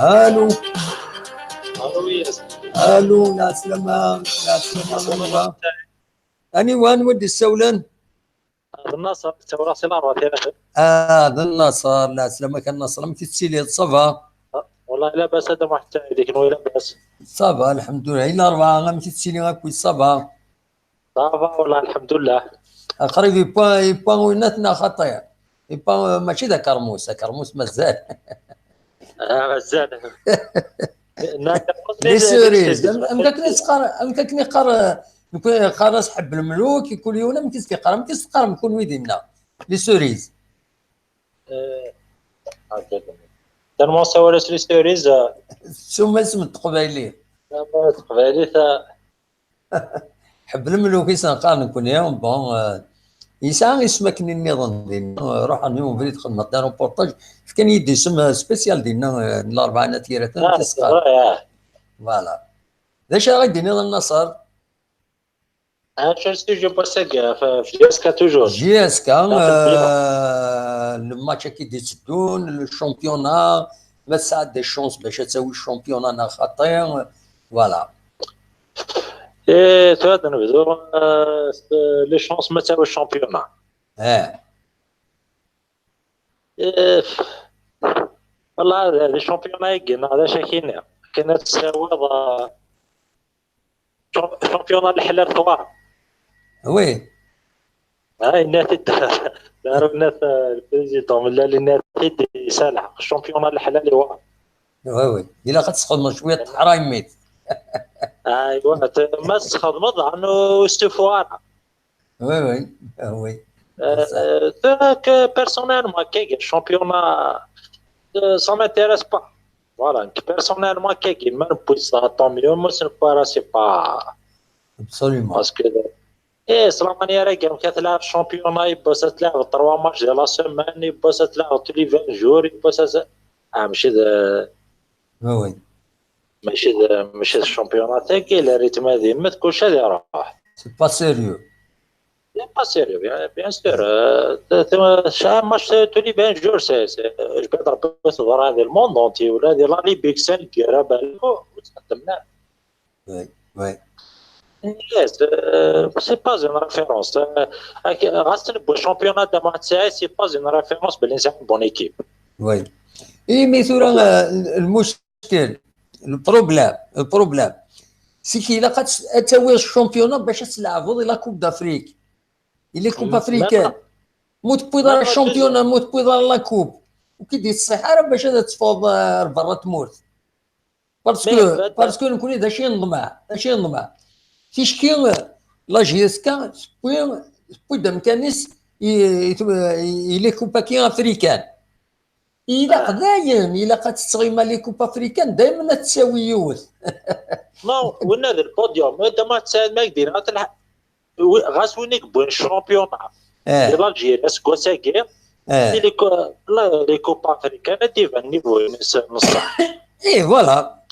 Allô. Allô, oui. Allô, lɛeslama, lɛeslama, anwa? Anwa, anwa d-issawlen? D Naṣer, ttawraɣ si Laṛebɛa Tirat. Ah, d Naṣer, lɛeslama kan Naṣer, amek i tettiliḍ, ça va? Ah, والله لاباس، هذا واحد التاعي ديك نوي لاباس. Ça va, الحمد لله. I Laṛebɛa, amek i tettili akkit, ça va? Ça va والله الحمد لله. Qrib yewwa, yewwa uyennat neɣ xaṭi? Yewwa, mačči d akermus, akermus mazal. Ah, mazal. Les cerises, am-, amek akken i teqqar, amek akken i qqar, nekkni qqar-as ḥebb lemluk, kul yiwen amek i s-yeqqar, amek i s-teqqarem kunwi dinna? Les cerises. Eh, tellement sawal-as les cerises, eh. Tettum isem n teqbaylit. Tama n teqbaylit, eh. Ḥebb lemluk i s-neqqar nekkni, bon, eh, yesɛa isem akken nniḍen dinna, eh, ruḥen i ubrid xedmeɣ-d aruportaj, fkan-iyi-d isem, eh, spécial dinna, eh, n Laṛebɛa n At Yiraten, ah, amek i s-qqaren. C'est vrai, ah. Voilà. D acu ara ɣ-d-tiniḍ a Naṣer? Ah, je suis, je bosse, euh, في J S K toujours. J S K, euh, le match-agi d-itteddun, le championnat, ma tesɛa des chances bac ad tawi championnat neɣ xaṭi, voilà. Eh, tura ad nebdu, euh, les chances ma tawi championnat. Eh. Eh, والله هذا، هذا championnat-agi neɣ d acu ad k-iniɣ. Kan ad tessaweḍ, euh, Champ-, championnat n leḥlal trois. Oui. Ah, yenna-t-id Darunat, euh, le président, mais là, yenna-t-id, c'est le championnat, le halal, ouais. Oui, oui. Il a quatre secondes, je vais être raimé. Ah, ouais, mais c'est خدمة عنه استفوارة. Oui, oui. Ah, oui. Euh, euh, c'est que personnellement, كي championnat, euh, ça m'intéresse pas. Voilà, personnellement, كي ما نبوي ça, tant mieux, moi, c'est pas, c'est pas. Absolument. Parce que, eh, c'est la manière que كتلعب championnat, يبوس تلعب trois matchs de la semaine, يبوس تلعب tous les vingt jours, يبوس. Ah, ماشي ذا Oui, oui. ماشي ذا ماشي الشامبيونات تاكي، le rythme هذه ما كلش هذه راح. C'est pas sérieux. C'est pas sérieux, bien, bien sûr. Euh, c'est un match, c'est tous les vingt jours, c'est, c'est, je peux dire, c'est dans le monde entier, ولا هذه la Ligue, c'est une guerre, ben, Oui, oui. Yes, euh, c'est pas une référence. Euh, غاس نبو championnat de Marseille, c'est pas une référence, mais c'est une bonne équipe. Oui. اي مي ثورة، آه، المشكل، le problème, le problème, c'est que إلا قد تسوي championnat باش تلعبوا la Coupe d'Afrique. Il est Coupe africaine. Mu tewwiḍ ara championnat, mu tewwiḍ ara la Coupe. وكي دي تصيح راه باش هذا تفوض برا تمورت. Parce que, parce que نكوني ذا شي نظمع، ذا شي نظمع. Ticki la JSK, تبوي دم كانيس, il est Coupe africaine. إلا قدايم، إلا قد تسغيما les Coupes africaines، دايما تساوي يوث. Non, وين هذا le podium؟ هذا ما تساعد ما يدير، غتلحق. غاس وين يكبر championnat. آه. L'Algérie، اسكو ساكي. آه. Les Coupes africaines، هذا niveau نص. اي voilà.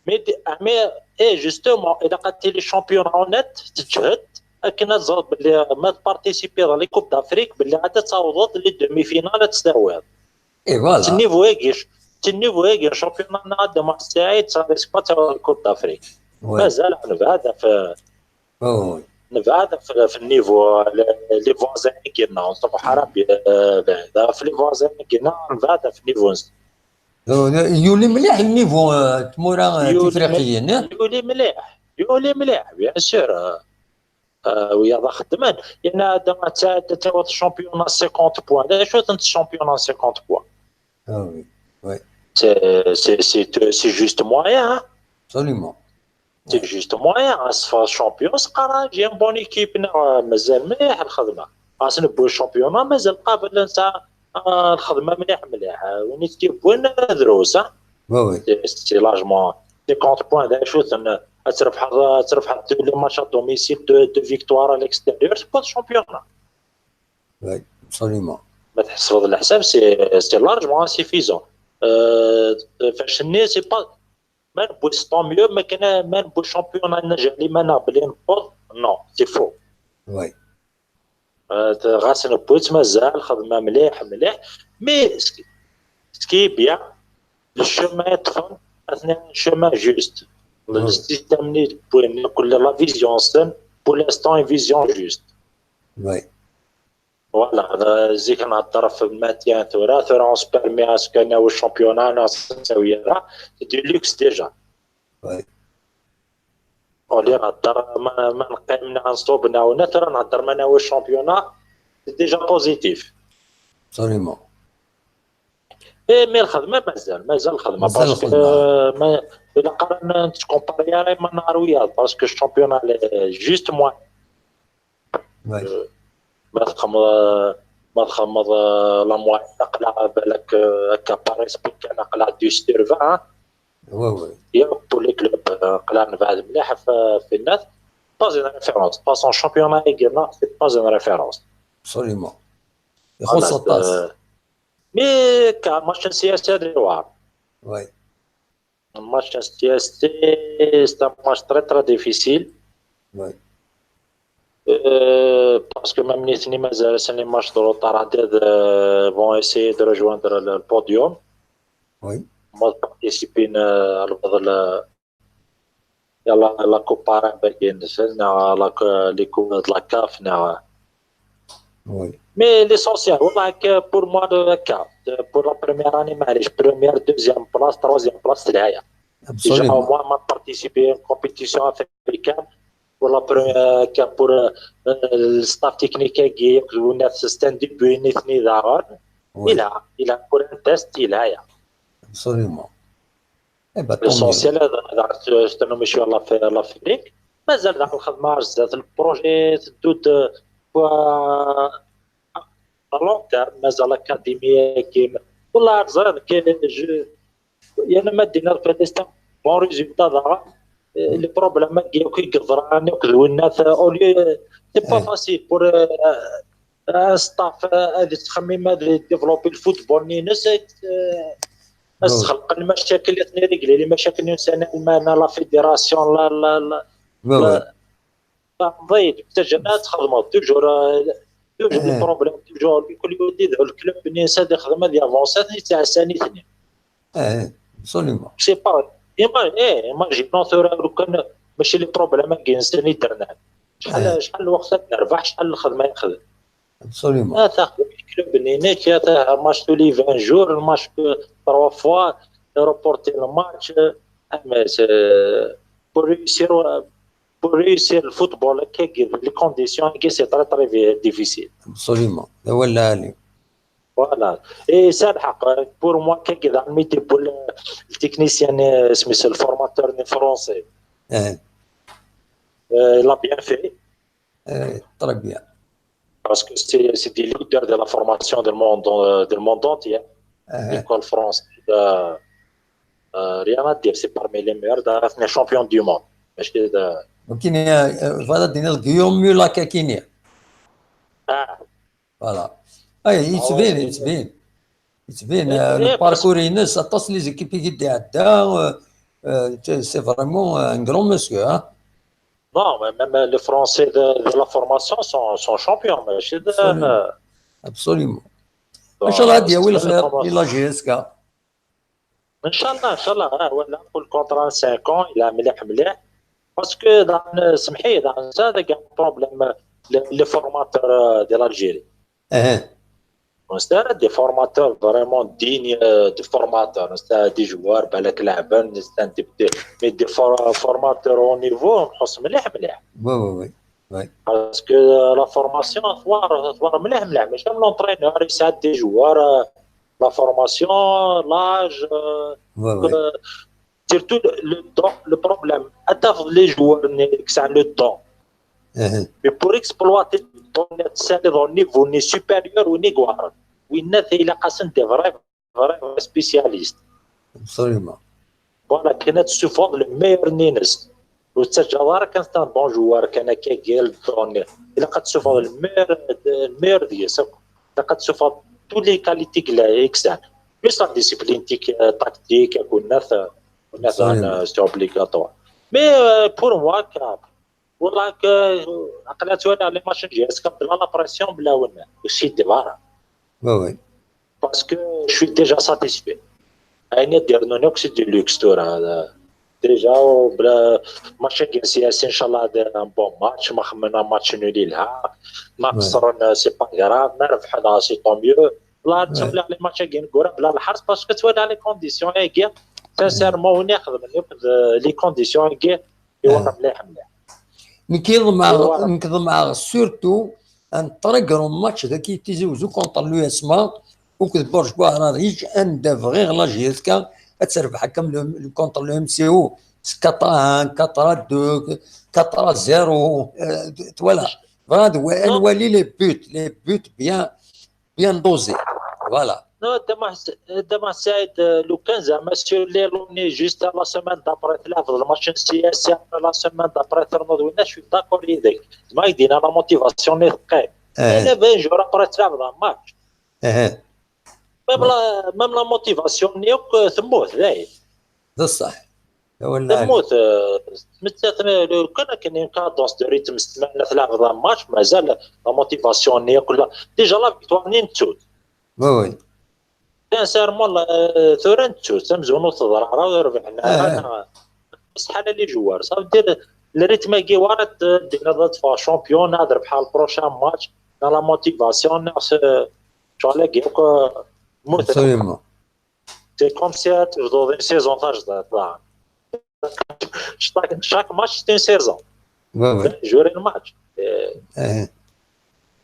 Mais, mais, eh, justement, إذا قلت لي championnat honnête، تجهد، لكن تزرب بلي ما تبارتيسيبي dans les Coupes d'Afrique، بلي غادي تعوض les demi-finales تستاويض. اي voilà. تنيفو هيك، تنيفو هيك championnat نهار de Marseille، ça risque pas تاوض la Coupe d'Afrique. مازال نبعد في نبعد في, في le niveau، les voisins كينا، نصبح حرام في les voisins كينا، نبعد في le niveau. يولي مليح le niveau، آه، تمورا، آه، تفريقيين. يولي مليح، يولي مليح، bien sûr. آه، ويا خدمان، لان هذا تاوض championnat cinquante points. لا، شو انت championnat cinquante points؟ Ah oui, oui. C'est, c'est, c'est, c'est juste moyen, hein. Absolument. C'est juste moyen, hein. C'est champion, c'est قرا j'ai une bonne équipe، مازال مليح الخدمه. خاصنا نبو championnat، مازال قابل نسى، آه، الخدمه مليح مليح. آه، ونيت كي بوين دروس، ها. Oui, oui. C'est largement cinquante points. لا، شو تن-، تربح، تربح deux les matchs à domicile، deux, deux victoires à l'extérieur، c'est pas le championnat. Oui, absolument. ما تحسب الحساب، c'est, c'est largement insuffisant. آه، فاش ني c'est pas، ما نبويش tant mieux، ما كان، ما نبويش championnat نجح لي ما نقبل نفوض. Non, c'est faux. Oui. آه، غاس نبويت مازال خدمه مليح مليح. Mais ce qui, ce qui est bien, le chemin est fun، اثنين chemin juste. Le système ني بوين كل la vision سن، pour l'instant une vision juste. Oui. Voilà، زيك نهضر في le maintien، ثورة، ثورة on se permet à ce que ناوي championnat، ناس سوية، c'est du luxe déjà. Oui. اولي نهضر ما, ما نقيم نصوب ناونا، ثورة نهضر ما ناوي championnat، c'est déjà positif. Absolument. اي mais الخدمة مازال، مازال الخدمة، مازال parce que، الخدمة. آه، ما، إلا قارنا تكومباري مع نهار وياه، parce que championnat juste moyen. Oui. ما تخمض، ما تخمض، آه، la moyenne، نقلع بالك، آه، هكا par esprit كان نقلع deux sur vingt، ها. Oui, oui. يا pour les clubs، آه، نقلع نبعد مليح في, في الناس. Pas une référence. Pas son championnat يقلنا، c'est pas une référence. Absolument. يخص الطاس. Mais كان match C S C هذا الوار. Oui. Match C S C, c'est un match très, très difficile. Oui. Euh, parce que même نيتني مازال سني match de retard عدد، euh, vont essayer de rejoindre le, le podium. Oui. ما participer، آه، الفضل، آه، يلا la Coupe arabe باقي نزلنا، la, les coupes de la CAF نا. Oui. Mais l'essentiel والله هكا pour moi هكا، pour la première année معليش، première, deuxième place, troisième place تلعايا. Déjà au Absolument. moins ما participer une compétition africaine. Pour la première, pour, euh, le staff technique-agi, c'est un début, nitni daɣen. Yelha, yelha, pour un test, yelha, ya. Absolument. Eh ben, L'essentiel, ad tennum cwiya la Flic. Mazal daɣ lxedma ar zdat, le projet teddu-d, euh, à long terme, mazal l'académie-agi. Wallah, ẓriɣ, yerna ma d-tiniḍ, c'est un bon résultat daɣen. Les problèmes-agi akk i yeḍran akked winnat, au lieu, c'est pas facile pour, euh, un staff, euh, ad yettxemmim ad développer le football-nni-ines, euh, ad sxelqen lmacakil, ad ten-irégler, les machakil-nni ussan alman, la fédération, la, la, la, Oui, oui. Ẓid, teǧǧa ad txedmeḍ toujours, euh, toujours des problèmes, toujours. Kul yudi d le club-nni ad ixdem, ad yavancer, ad yettɛassa nitni. Eh, absolument. C'est pas, ima-, eh, imaginons tura, lukan mačči les problèmes-agi-nsen i d-rnan. Acḥal, acḥal n lweqt ad nerbeḥ, acḥal n lxedma yexdem. Absolument. Ah, taxdem le club-nni-inek, ah, match tous les vingt jours, match trois fois, reporter le match, ah, mais c'est, pour réussir, euh, pour réussir le football, les conditions, c'est très, très difficile. Absolument. D awal lɛali. Voilà. Et ça, le حق, pour moi, كي قاعد عمي تقول التكنيسيان، اسمه le formateur français. Eh, Euh, il a bien fait. eh, très bien. Parce que c'est, c'est des leaders de la formation du monde, euh, du monde entier. Eh, L'école française, euh, euh, rien à dire, c'est parmi les meilleurs. D'ailleurs, c'est un champion du monde. ماشي د- وكاين، آه، فوالا دينا Guillaume Muller كاكيني. Ah, Voilà. اي يتبين، يتبين. يتبين، آه، إيه، le parcours ينس، اطاس les équipes اللي قد عدى، آه، آه، c'est vraiment un grand monsieur, hein. Non, mais même les Français de, de la formation sont, sont champions. ماشي د- Absolument. Absolument. ان شاء الله غادي ياوي الخير الى la J S K. ان شاء الله، ان شاء الله. اه، ولا نقول contrat cinq ans، il a مليح مليح. Parce que dans, سمحي، dans ça, il y a un problème, les, les formateurs, euh, de l'Algérie. اها. C'est des formateurs vraiment dignes, euh, de formateurs. C'est des joueurs, بالك لاعبين, c'est des, des, mais des for- formateurs au niveau, نحس مليح مليح. Oui, oui, oui. Parce que, euh, la formation, ثوار ثوار مليح مليح. ماشي l'entraîneur يساعد des joueurs, euh, la formation, l'âge, euh, Oui, oui. euh, surtout le, le don, le problème. Attends, les joueurs, c'est le don. اها. Mais pour exploiter le don, c'est le niveau supérieur, on est quoi. Oui, il a des vrais, vrais, vrais spécialistes. Absolument. Voilà, كاين تستفاد le meilleur نينس. وتسجل راه كان c'est un bon joueur, كان كيقيل دوني. الا قد تستفاد le meilleur, le meilleur ديالك. الا قد تستفاد toutes les qualités كلا اكسان. Plus la discipline tic- tactique, كنا في كنا Absolument. C'est obligatoire. Mais, euh, pour moi, كاب والله ك عقلات ولا على ماتش جي اس كاب بلا la pression بلا ولا وشي ديفارا. Oui, oui. Parce que je suis déjà satisfait. عيني دير نونوك c'est du luxe تورا هذا. Déjà وبلا ماتش كاين سي اس ان شاء الله دير un bon match, ما خمنا match nul لها. ما Ouais. خسرنا c'est pas grave, ما ربحنا c'est tant mieux. والله تولي على ماتش كاين كورا بلا الحرس parce que تولي على les conditions ايكيب. Sincèrement وين يخدم ياخذ les conditions ايكيب يورا مليح مليح. نكيض مع Voilà. نكيض مع surtout un très grand match ذاك تيزي وزو contre l'U S M A وكذ بورج بوهران ريج ان دافغيغ la J S K تربح كم contre le M C O quatre à un, quatre à deux, quatre à zéro, euh, voilà. Voilà, الوالي les buts, les buts bien, bien dosés. Voilà. Non, دابا حس- دابا سعيد, euh, لو كان زعما sur les لوني juste la semaine d'après تلعب الماتش سي اس ام, la semaine d'après ترنض ولا, je suis d'accord avec. ما يدينا la motivation ني ثقيل. آه. الا vingt jours après تلعب الماتش. آه. Même la, même la motivation نيوك تموت دايم. بصح. يا ولا عليك. تموت, آه, تمتت, لو كان كاين cadence de rythme سمعنا تلعب الماتش مازال la motivation نيوك لا. Déjà la victoire نين تسوت. Oui, oui. Sincèrement, la, euh, ثورة نتسوت, تمزونو تضرع, راه ربحنا. آه. أنا, بس حال les joueurs, ça veut dire, le rythme كي ورا دينا ضد فا champion, نضرب حال prochain match, dans la motivation, ناس, آه, شغل كيك, آه, متعب. Absolument. C'est comme si تبدو une saison تاج تطلع. Chaque, chaque match, c'est une saison. Ouais, ouais. Jouer le match. Euh, Eh,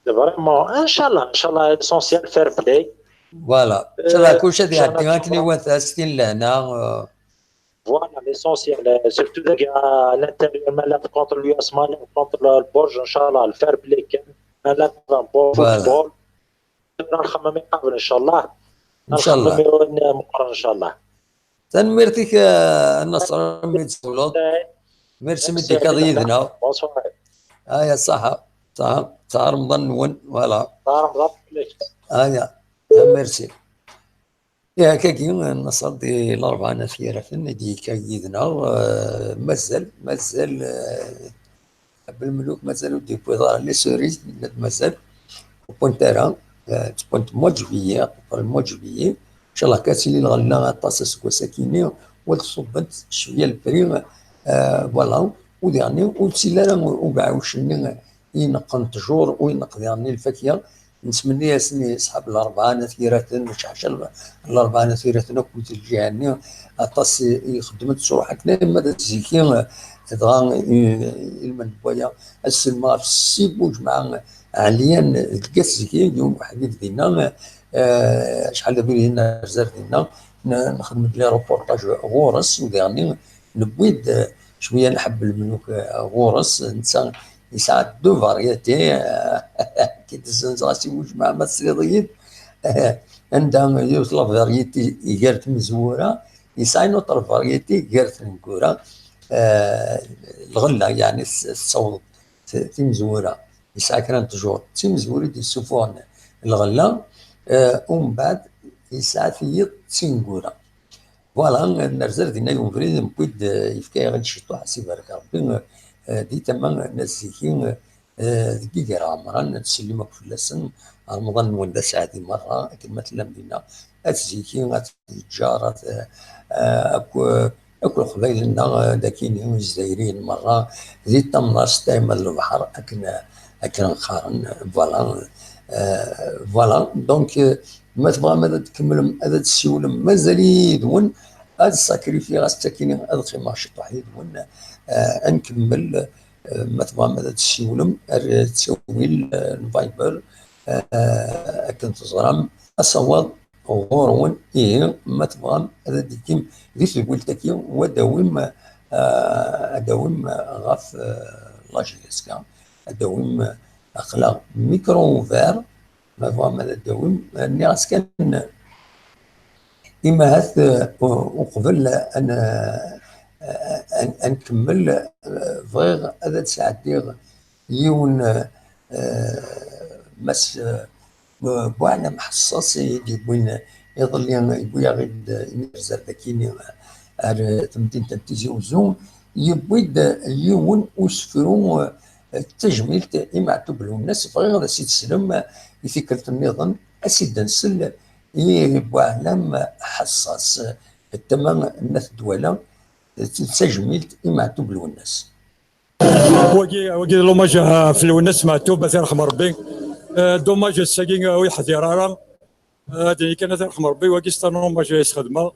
c'est vraiment, Inch'Allah, Inch'Allah, l'essentiel, fair play. Voilà. Euh, Inchallah, كلشي غادي Inch'Allah, يعدي. ما كاين Inch'Allah. وثاس كاين لهنا، آه، Voilà, l'essentiel, euh, surtout les gars à l'intérieur, même là, contre l'U S, même là, contre le Borj, Inch'Allah, le fair play, même là, un bon Voilà. Football. نخمم يقابل إن شاء الله. إن شاء الله. نخمم يقابل إن شاء الله. Tanemmirt-ik, ah, Naṣer, mi d-tsawleḍ. Merci mi d-tekkaḍ yid-neɣ. Bonsoir. Aya, ṣaḥa, ṣaḥa, ṣaḥa Remḍan-nwen, voilà. Ṣaḥa Remḍan fell-ak. Aya, merci. Ihi, akkagi, Naṣer, di Larebɛa n At Yiraten i d-yekka yid-neɣ, eh, mazal, mazal, eh, Belmeluk mazal ur d-yewwiḍ ara, les cerises, mazal, ur wwint ara, eh, ttewwint mois de juillet, à peu près mois de juillet. Inchallah, ad tili lɣella aṭas aseggas-akini, wa tṣubbent cwiya le prix, eh, voilà. U diɣen ur ttili ara ubeɛɛuc-nni i ineqqen ttjur, u ineqq diɣen lfakya. Nettmenni-asen i ṣṣḥab Larebɛa n At Yiraten, ceḥca Larebɛa n At Yiraten akk di lǧiha-nni, aṭas i, i ixeddmen ttruḥ akken arma d At Ziki, dɣa i, ilmend n waya, ad sellmeɣ ɣef Si Bujemɛa Ɛelyan deg At Ziki, yiwen uḥbib dinna, eh, acḥal d abrid i nerza dinna, n-, nxeddem-d les reportages ɣur-s, u diɣen newwi-d, eh, cwiya n ḥebb lmeluk, eh, ɣur-s, netta yesɛa deux variétés, eh, ki d-zzenzeɣ a Si Bujemɛa ma tesliḍ-iyi-d, eh, anda yiwet la variété iger tmezwura, yesɛa une autre variété iger tneggura, eh, lɣella, yeɛni s-, tessaweḍ t-, timezwura, yesɛa kra n ttjur, d timezwura i d-yessuffuɣen lɣella, eh, umbeɛd yesɛa tiyiḍ d tineggura. Voilà, nerza dinna yiwen ubrid, newwi-d, eh, yefka-yaɣ-d ciṭuḥ, ad s-ibarek Rebbi, eh, di tama n At Ziki, eh, deg Iger Ɛemran, ad tsellim akk fell-asen, Remḍan-nwen d aseɛdi merra, akken ma tellam dinna, At Ziki, At Yeǧǧar, At, eh, akk, akk Leqbayel-nneɣ, eh, d akini, Izzayriyen merra, di tamnaṣt, tama n lebḥer, akken, akken qqaren, voilà, eh, voilà, donc, eh, ma tebɣam ad tkemmlem, ad tsiwlem, mazal-iyi yid-wen, ad sakrifiɣ ass-akini, ad qqimeɣ ciṭuḥ yid-wen, eh, ad nkemmel, eh, ma tebɣam ad tsiwlem, ar ttawil, eh, n Viber, eh, akken teẓram, asawaḍ ɣur-wen, ihi, ma tebɣam ad d-tgim di tedwilt-agi, u ad d-tawim, eh, ad d-tawim ɣef, eh, la J S K, ad d-tawim, eh, aql-aɣ micro ouvert, ma tebɣam ad d-tawim, nniɣ-as kan, imi ahat, eh, u-, uqbel ad n-, ad, ad nkemmel, eh, bɣiɣ ad d-sɛeddiɣ yiwen, eh, Mass, eh, Buɛlam Ḥeṣṣaṣ i d-yewwin iḍelli, yewwi-yaɣ-id, eh, inerzar dagi, eh, ar, eh, temdint n Tizi Uzzu, yewwi-d, eh, yiwen usefru, eh, d tajmilt i Meɛtub Lwennas. Bɣiɣ ad as-id-teslem, eh, i tikkelt nniḍen, ad s-id-nsel i Buɛlam Ḥeṣṣaṣ, d tama n At Dwala, d tajmilt i Meɛtub Lwennas. Wagi, wagi d l'hommage ɣef Lwennas Meɛtub, ad t-yerḥem Rebbi. Euh, dommage ass-agi, euh, ur yeḥdir ara. Euh, ad d-nini kan ad t-yerḥem Rebbi, wagi c'est un hommage i s-xedmeɣ.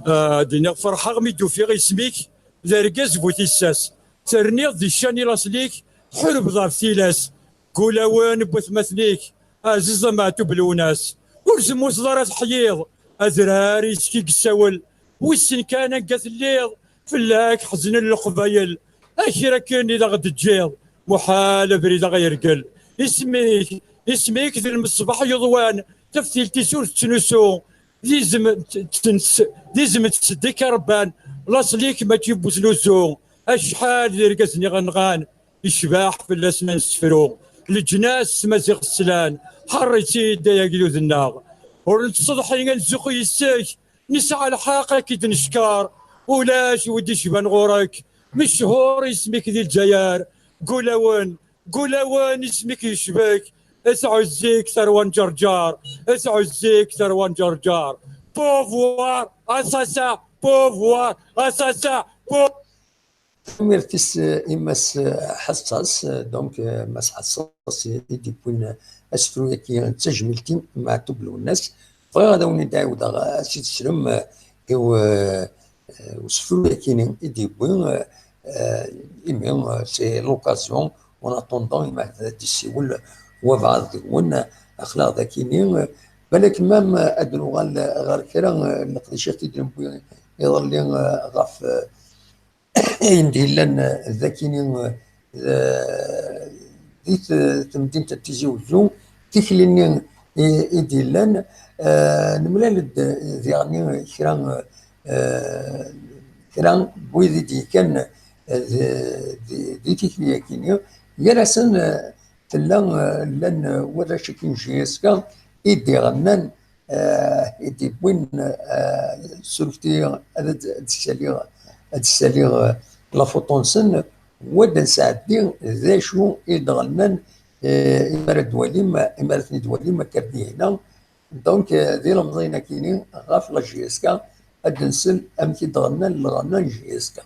Euh, ad d-iniɣ ferḥeɣ mi d-ufiɣ isem-ik d argaz bu tissas. Terniḍ di ccan i laṣel-ik, tḥulbeḍ ɣef tilas. Deg ulawen n watmaten-ik, aziz a Meɛtub Lwennas. Ur temmuteḍ ara teḥyiḍ, adrar yes-k i yessawel. Wissen kan anga telliḍ, fell-ak ḥeznen Leqbayel. A kra akken i d aɣ-d-teǧǧiḍ, muḥal abrid a ɣ-yergel. Isem-ik, isem-ik d lmeṣbaḥ yuḍwan, taftilt-is ur tettnusu. D izem, d, d, d izem n ttseddika rebban, laṣel-ik mačči bu tnuzu. Acḥal d irgazen i ɣ-nɣan, yecbeḥ fell-asen ad nessefru. Leǧnas s Maziɣ slan, ḥerr-itt-id ay agdud-nneɣ. Ur nettseḍḥi ad nzuxxu yes-k, nesɛa lḥeqq ad k-id-neckeṛ. Ulac wi d-icban ɣur-k, mechuṛ isem-ik di Lezzayer. Deg ulawen, deg ulawen isem-ik yecbek, ad tɛuzz-ik tarwa n Ǧerǧer, ad tɛuzz-ik tarwa n Ǧerǧer. Pouvoir, assassin, pouvoir, assassin, pouvoir. Tanemmirt-is, eh, i Mass, eh, Ḥeṣṣaṣ, eh, donc, eh, Mass Ḥeṣṣaṣ i, i d-yewwin, eh, asefru-yagi, eh, d tajmilt i Meɛtub Lwennas. Bɣiɣ ad awen-d-ɛiwdeɣ, eh, ad tt-id-teslem, eh, i u-, eh, eh, usefru-yagi-ni i d-yewwi, eh, Euh, imi, euh, c'est l'occasion, en attendant, imi ad d-yessiwel wabɛaḍ deg-wen, aql-aɣ dakini, euh, balak même, euh, ad nuɣal ɣer kra, euh, n leqdicat i d-newwi iḍelli, euh, ɣef, euh, ayen d-yellan, euh, dakini, euh, di t-, temdint n Tizi Uzzu, tikli-nni i, i d-yellan, euh, nemlal-d diɣen kra, euh, kra n wid i d-yekkan, euh, di, di, di tikli-agi-nni. Gar-asen, euh, tella, euh, llan, euh, warrac-agi n J S K i d-iɣennan, euh, i d-yewwin, euh, ssurfet-iyi ad, ad d-ssaliɣ, ad d-ssaliɣ, euh, la photo-nsen, u ad d-nesɛeddi d acu i d-ɣennan, euh, imi ara d-twalim, imi ara ten-id-twalim akka ar dihina. Donc, euh, d ilemẓiyen akini ɣef la J S K, ad d-nsel amek i d-ɣennan lɣenna n J S K.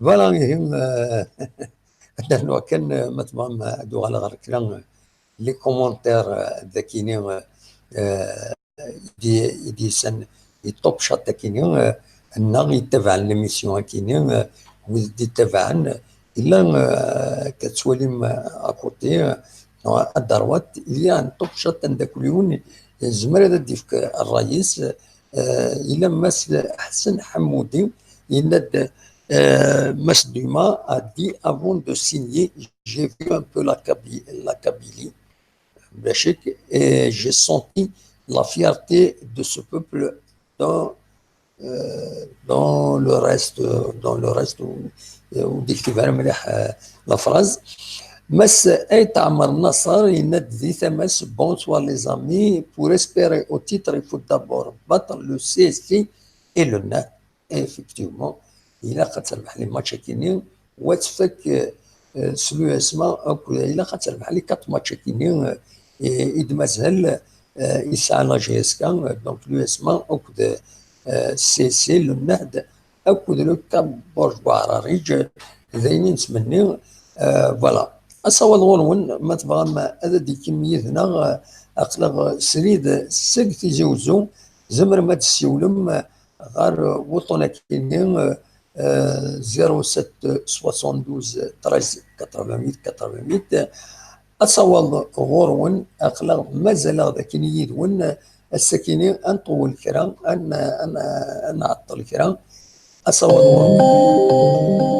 Voilà, ihi, euh, ad nernu akken, euh, ma tebɣam, euh, ad uɣaleɣ ɣer kra, euh, les commentaires, euh, dakini, euh, euh, i d-, i d-yusan i Top Shot akini, euh, neɣ yettabaɛen l'émission akini, euh, wid d-yettabaɛen, yella, euh, akka tettwalim, euh, à côté, euh, à droite, il y a un Top Shot, ameddakel-iw, yezmer ad d-yefk ṛṛay-is, euh, yella Mass Ḥsen Ḥemmudi, yenna-d, euh, Mass Dumas a dit: « Avant de signer, j'ai vu un peu la Kaby-, la Kabylie. » Bachik, et j'ai senti la fierté de ce peuple dans, euh, dans le reste, dans le reste, ou, ou décrire, euh, la phrase. Mass Ayt Ɛmer Naṣer yenna-d di tama-s: « Bonsoir les amis. Pour espérer au titre, il faut d'abord battre le C S C et le Nahd. » Effectivement, ilaq ad terbeḥ les matchs-agi-nni, u ad tfak, euh, s l'U S M A, akk, ilaq ad terbeḥ les quatre matchs-agi-nni, euh, i, i d-mazal, euh, yesɛa la J S K, euh, donc l'U S M A, akked, euh, C S C, le Nahd, akked le Kaborj Buɛrariǧ, d ayen i nettmenni, euh, voilà. Asawaḍ ɣur-wen, ma tebɣam ad d-tekkam yid-neɣ, euh, aql-aɣ srid seg Tizi Uzzu, tzemrem ad d-tessiwlem, euh, ɣer wuṭṭun-agi-nni, euh, zéro sept soixante-douze treize quatre-vingt-huit quatre-vingt-huit. Asawaḍ ɣur-wen, aql-aɣ mazal-aɣ d akini yid-wen, ass-akini ad nṭewwel kra, ad n-, ad n-, ad nɛeṭṭel kra. Asawaḍ ɣur-wen.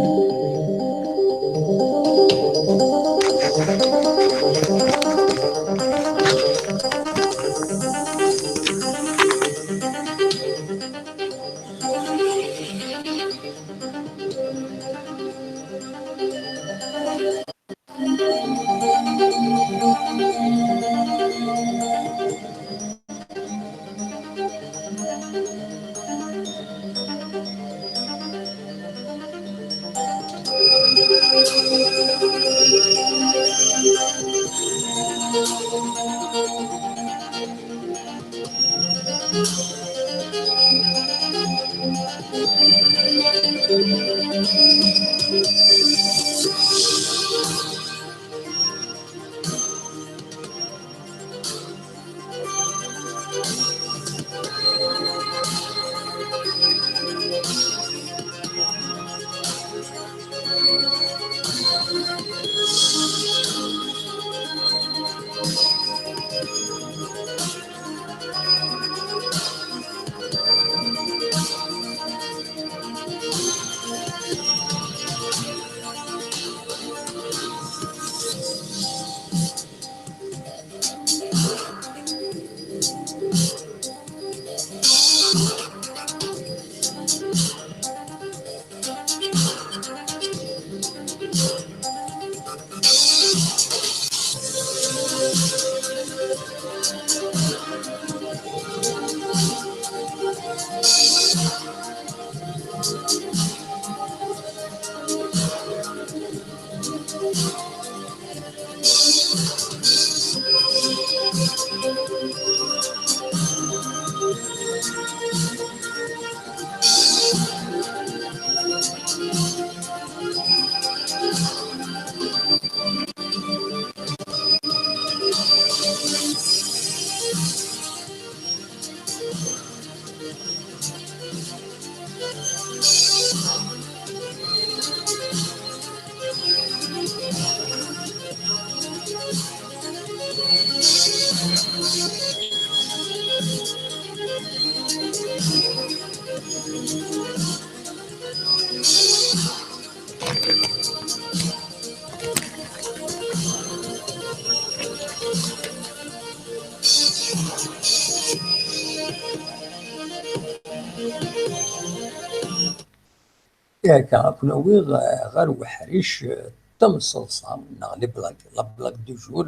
Akka, ad ken-awiɣ, eh, ɣer uḥric, eh, tamseḍsa neɣ les blagues, la blague du jour.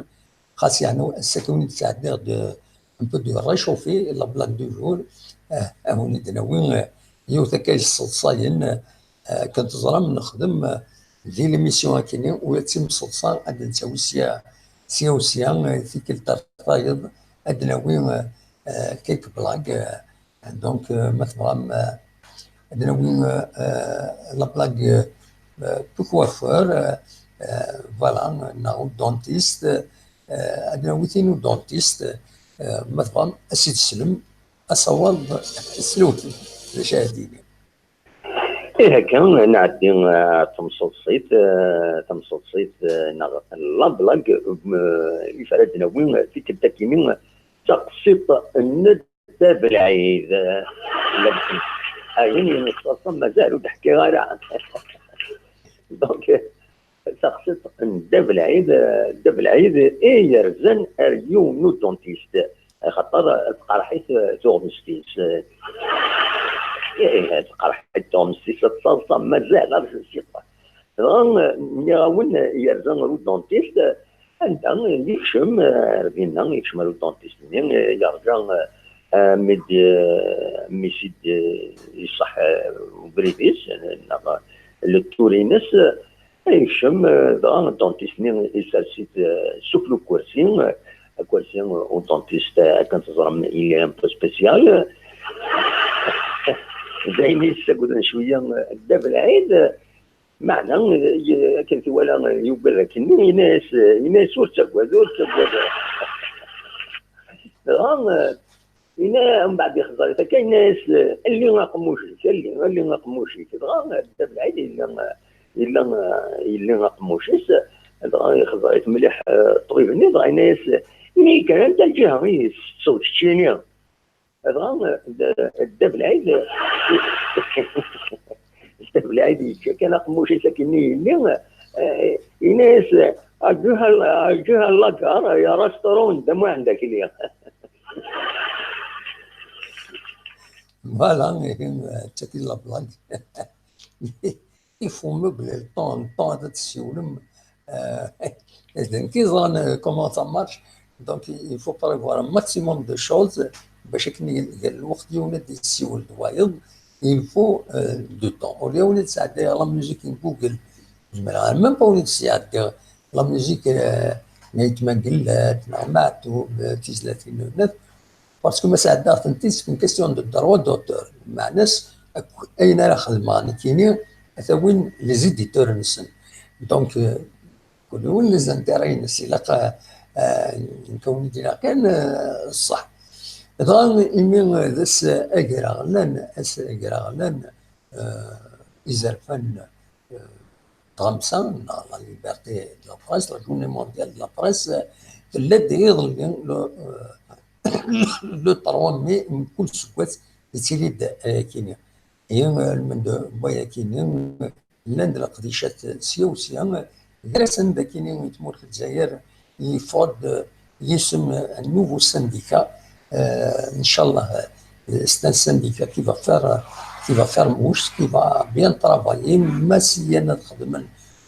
Xas yeɛni ass-a kan i d-sɛeddaɣ de, un peu de réchauffé, la blague du jour. Eh, ad wen-id-nawi, eh, yiwet akka yesseḍsayen, eh, akken teẓram nexdem, eh, di l'émission akkenni, ula d timseḍsa ad d-nettawi sya, sya u sya, eh, tikkelt ar tayeḍ ad d-nawi, eh, eh, quelques blagues, eh, Donc, euh, ma tebɣam, euh, ad nawi, euh, euh, la blague, euh, euh, du coiffeur, euh, euh, voilà, neɣ u dentiste, euh, ad nawi tin u dentiste, euh, ma tebɣam, ad s-id-teslem, asawaḍ, slewt, d acu ara d-yini. Ih, akka, nɛeddi, euh, tamseḍsit, euh, tamseḍsit, euh, neɣ la blague, euh, i ara d-nawi, euh, tikkelt akkenni, d taqsiṭ n Dda Belɛid, eh, la-, ayen yenṣaṣen mazal ur d-ḥkiɣ ara. Donc, taqsiṭ n Dda Belɛid, eh, Dda Belɛid i yerzan ar yiwen n udentist, axaṭer tqerḥ-it tuɣmest-is. Ih, tqerḥ-it tuɣmest-is, ad taḍsa mazal ar tessiqqa. Dɣa, eh, nniɣ-awen, eh, yerza ɣer udentist, eh, anda yekcem, eh, ar dinna, yekcem ar udentist-nni, eh, yerǧa, eh, eh, mi d-, eh, mi s-id-, eh, iṣaḥ, eh, ubrid-is, eh, neɣ le tour-ines, eh, yekcem, eh, dɣa udentist-nni isers-it, eh, sufell ukersi, eh, akersi, eh, udentist, eh, akken teẓram, il est un peu spécial. D ayen i yessagden cwiya, eh, Dda Belɛid, eh, Meɛna, y-, akken t-iwala yugad akkenni, yenna-yas, yenna-yas: "Ur ttaggad, ur ttaggad." Dɣa, yenna, mbeɛd ixẓer-it akka, yenna-yas: "Alli aqemmuc-ik, alli, alli aqemmuc-ik." Dɣa, Dda Belɛid yella, yella, yelli aqemmuc-is, dɣa ixẓer-it mliḥ, eh, ṭṭbib-nni, dɣa yenna-yas: "Ini-yi kan, anta lǧiha i tettetteḍ keččini?" Dɣa, d-, Dda Belɛid, Dda Belɛid yečča kan aqemmuc-is akken i yelli, eh, yenna-yas: "Adieu à la, adieu à la gare, il y a restaurant Dda Muḥend Akli." Voilà, ihi, d tagi la blague. Il faut meubler le temps, le temps ad tessiwlem. Euh, d nekk i ẓran, euh, comment ça marche. Donc, il faut prévoir un maximum de choses باش akken lweqt yiwen ad yessiwel d wayeḍ, il faut, euh, du temps. Au lieu ur nesɛedday la musique n Google, zemreɣ même pas ur nesɛedday la musique, euh, n Ayt Mengellat, neɣ Maɛtub, euh, tizlatin-nnes. Parce que ma sɛeddaɣ-tent-id, c'est une question de droit d'auteur. Meɛna-s, akk ayen ara xedmeɣ nekkini, ad t-awin les éditeurs-nsen. Donc, euh, kul yiwen les intérêts-ines, ilaq, euh, euh, nekk awen-id-iniɣ kan, euh, ṣṣeḥ. Dɣa, imi d ass agraɣlan, ass agraɣlan, euh, izerfan, euh, tɣamsa, neɣ la liberté de la presse, la journée mondiale de la presse, tella-d iḍelli, le, euh, le trois mai n kul seggas, yettili-d ayakini. Ihi, euh, lmend n wayakini, llan-d leqdicat sya u sya, gar-asen d akini i tmurt n Lezzayer, yeffeɣ-d, euh, yisem, euh, un nouveau syndicat, euh, inchallah, euh, c'est un syndicat qui va faire, euh, qui va faire mouche, qui va bien travailler, ma syan ad xedmen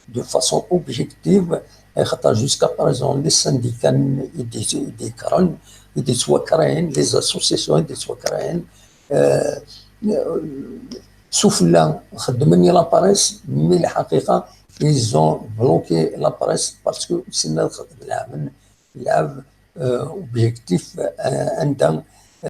de façon objective, axaṭer jusqu'à présent, les syndicats i d-, i d-yekkren, i d-yettwakren, les associations i d-yettwakren, euh, sufella xeddmen i la presse, mais lḥaqiqa, ils ont bloqué la presse parce que ur ssinen ad xedmen, leɛben, leɛb, euh, objectif, euh, anda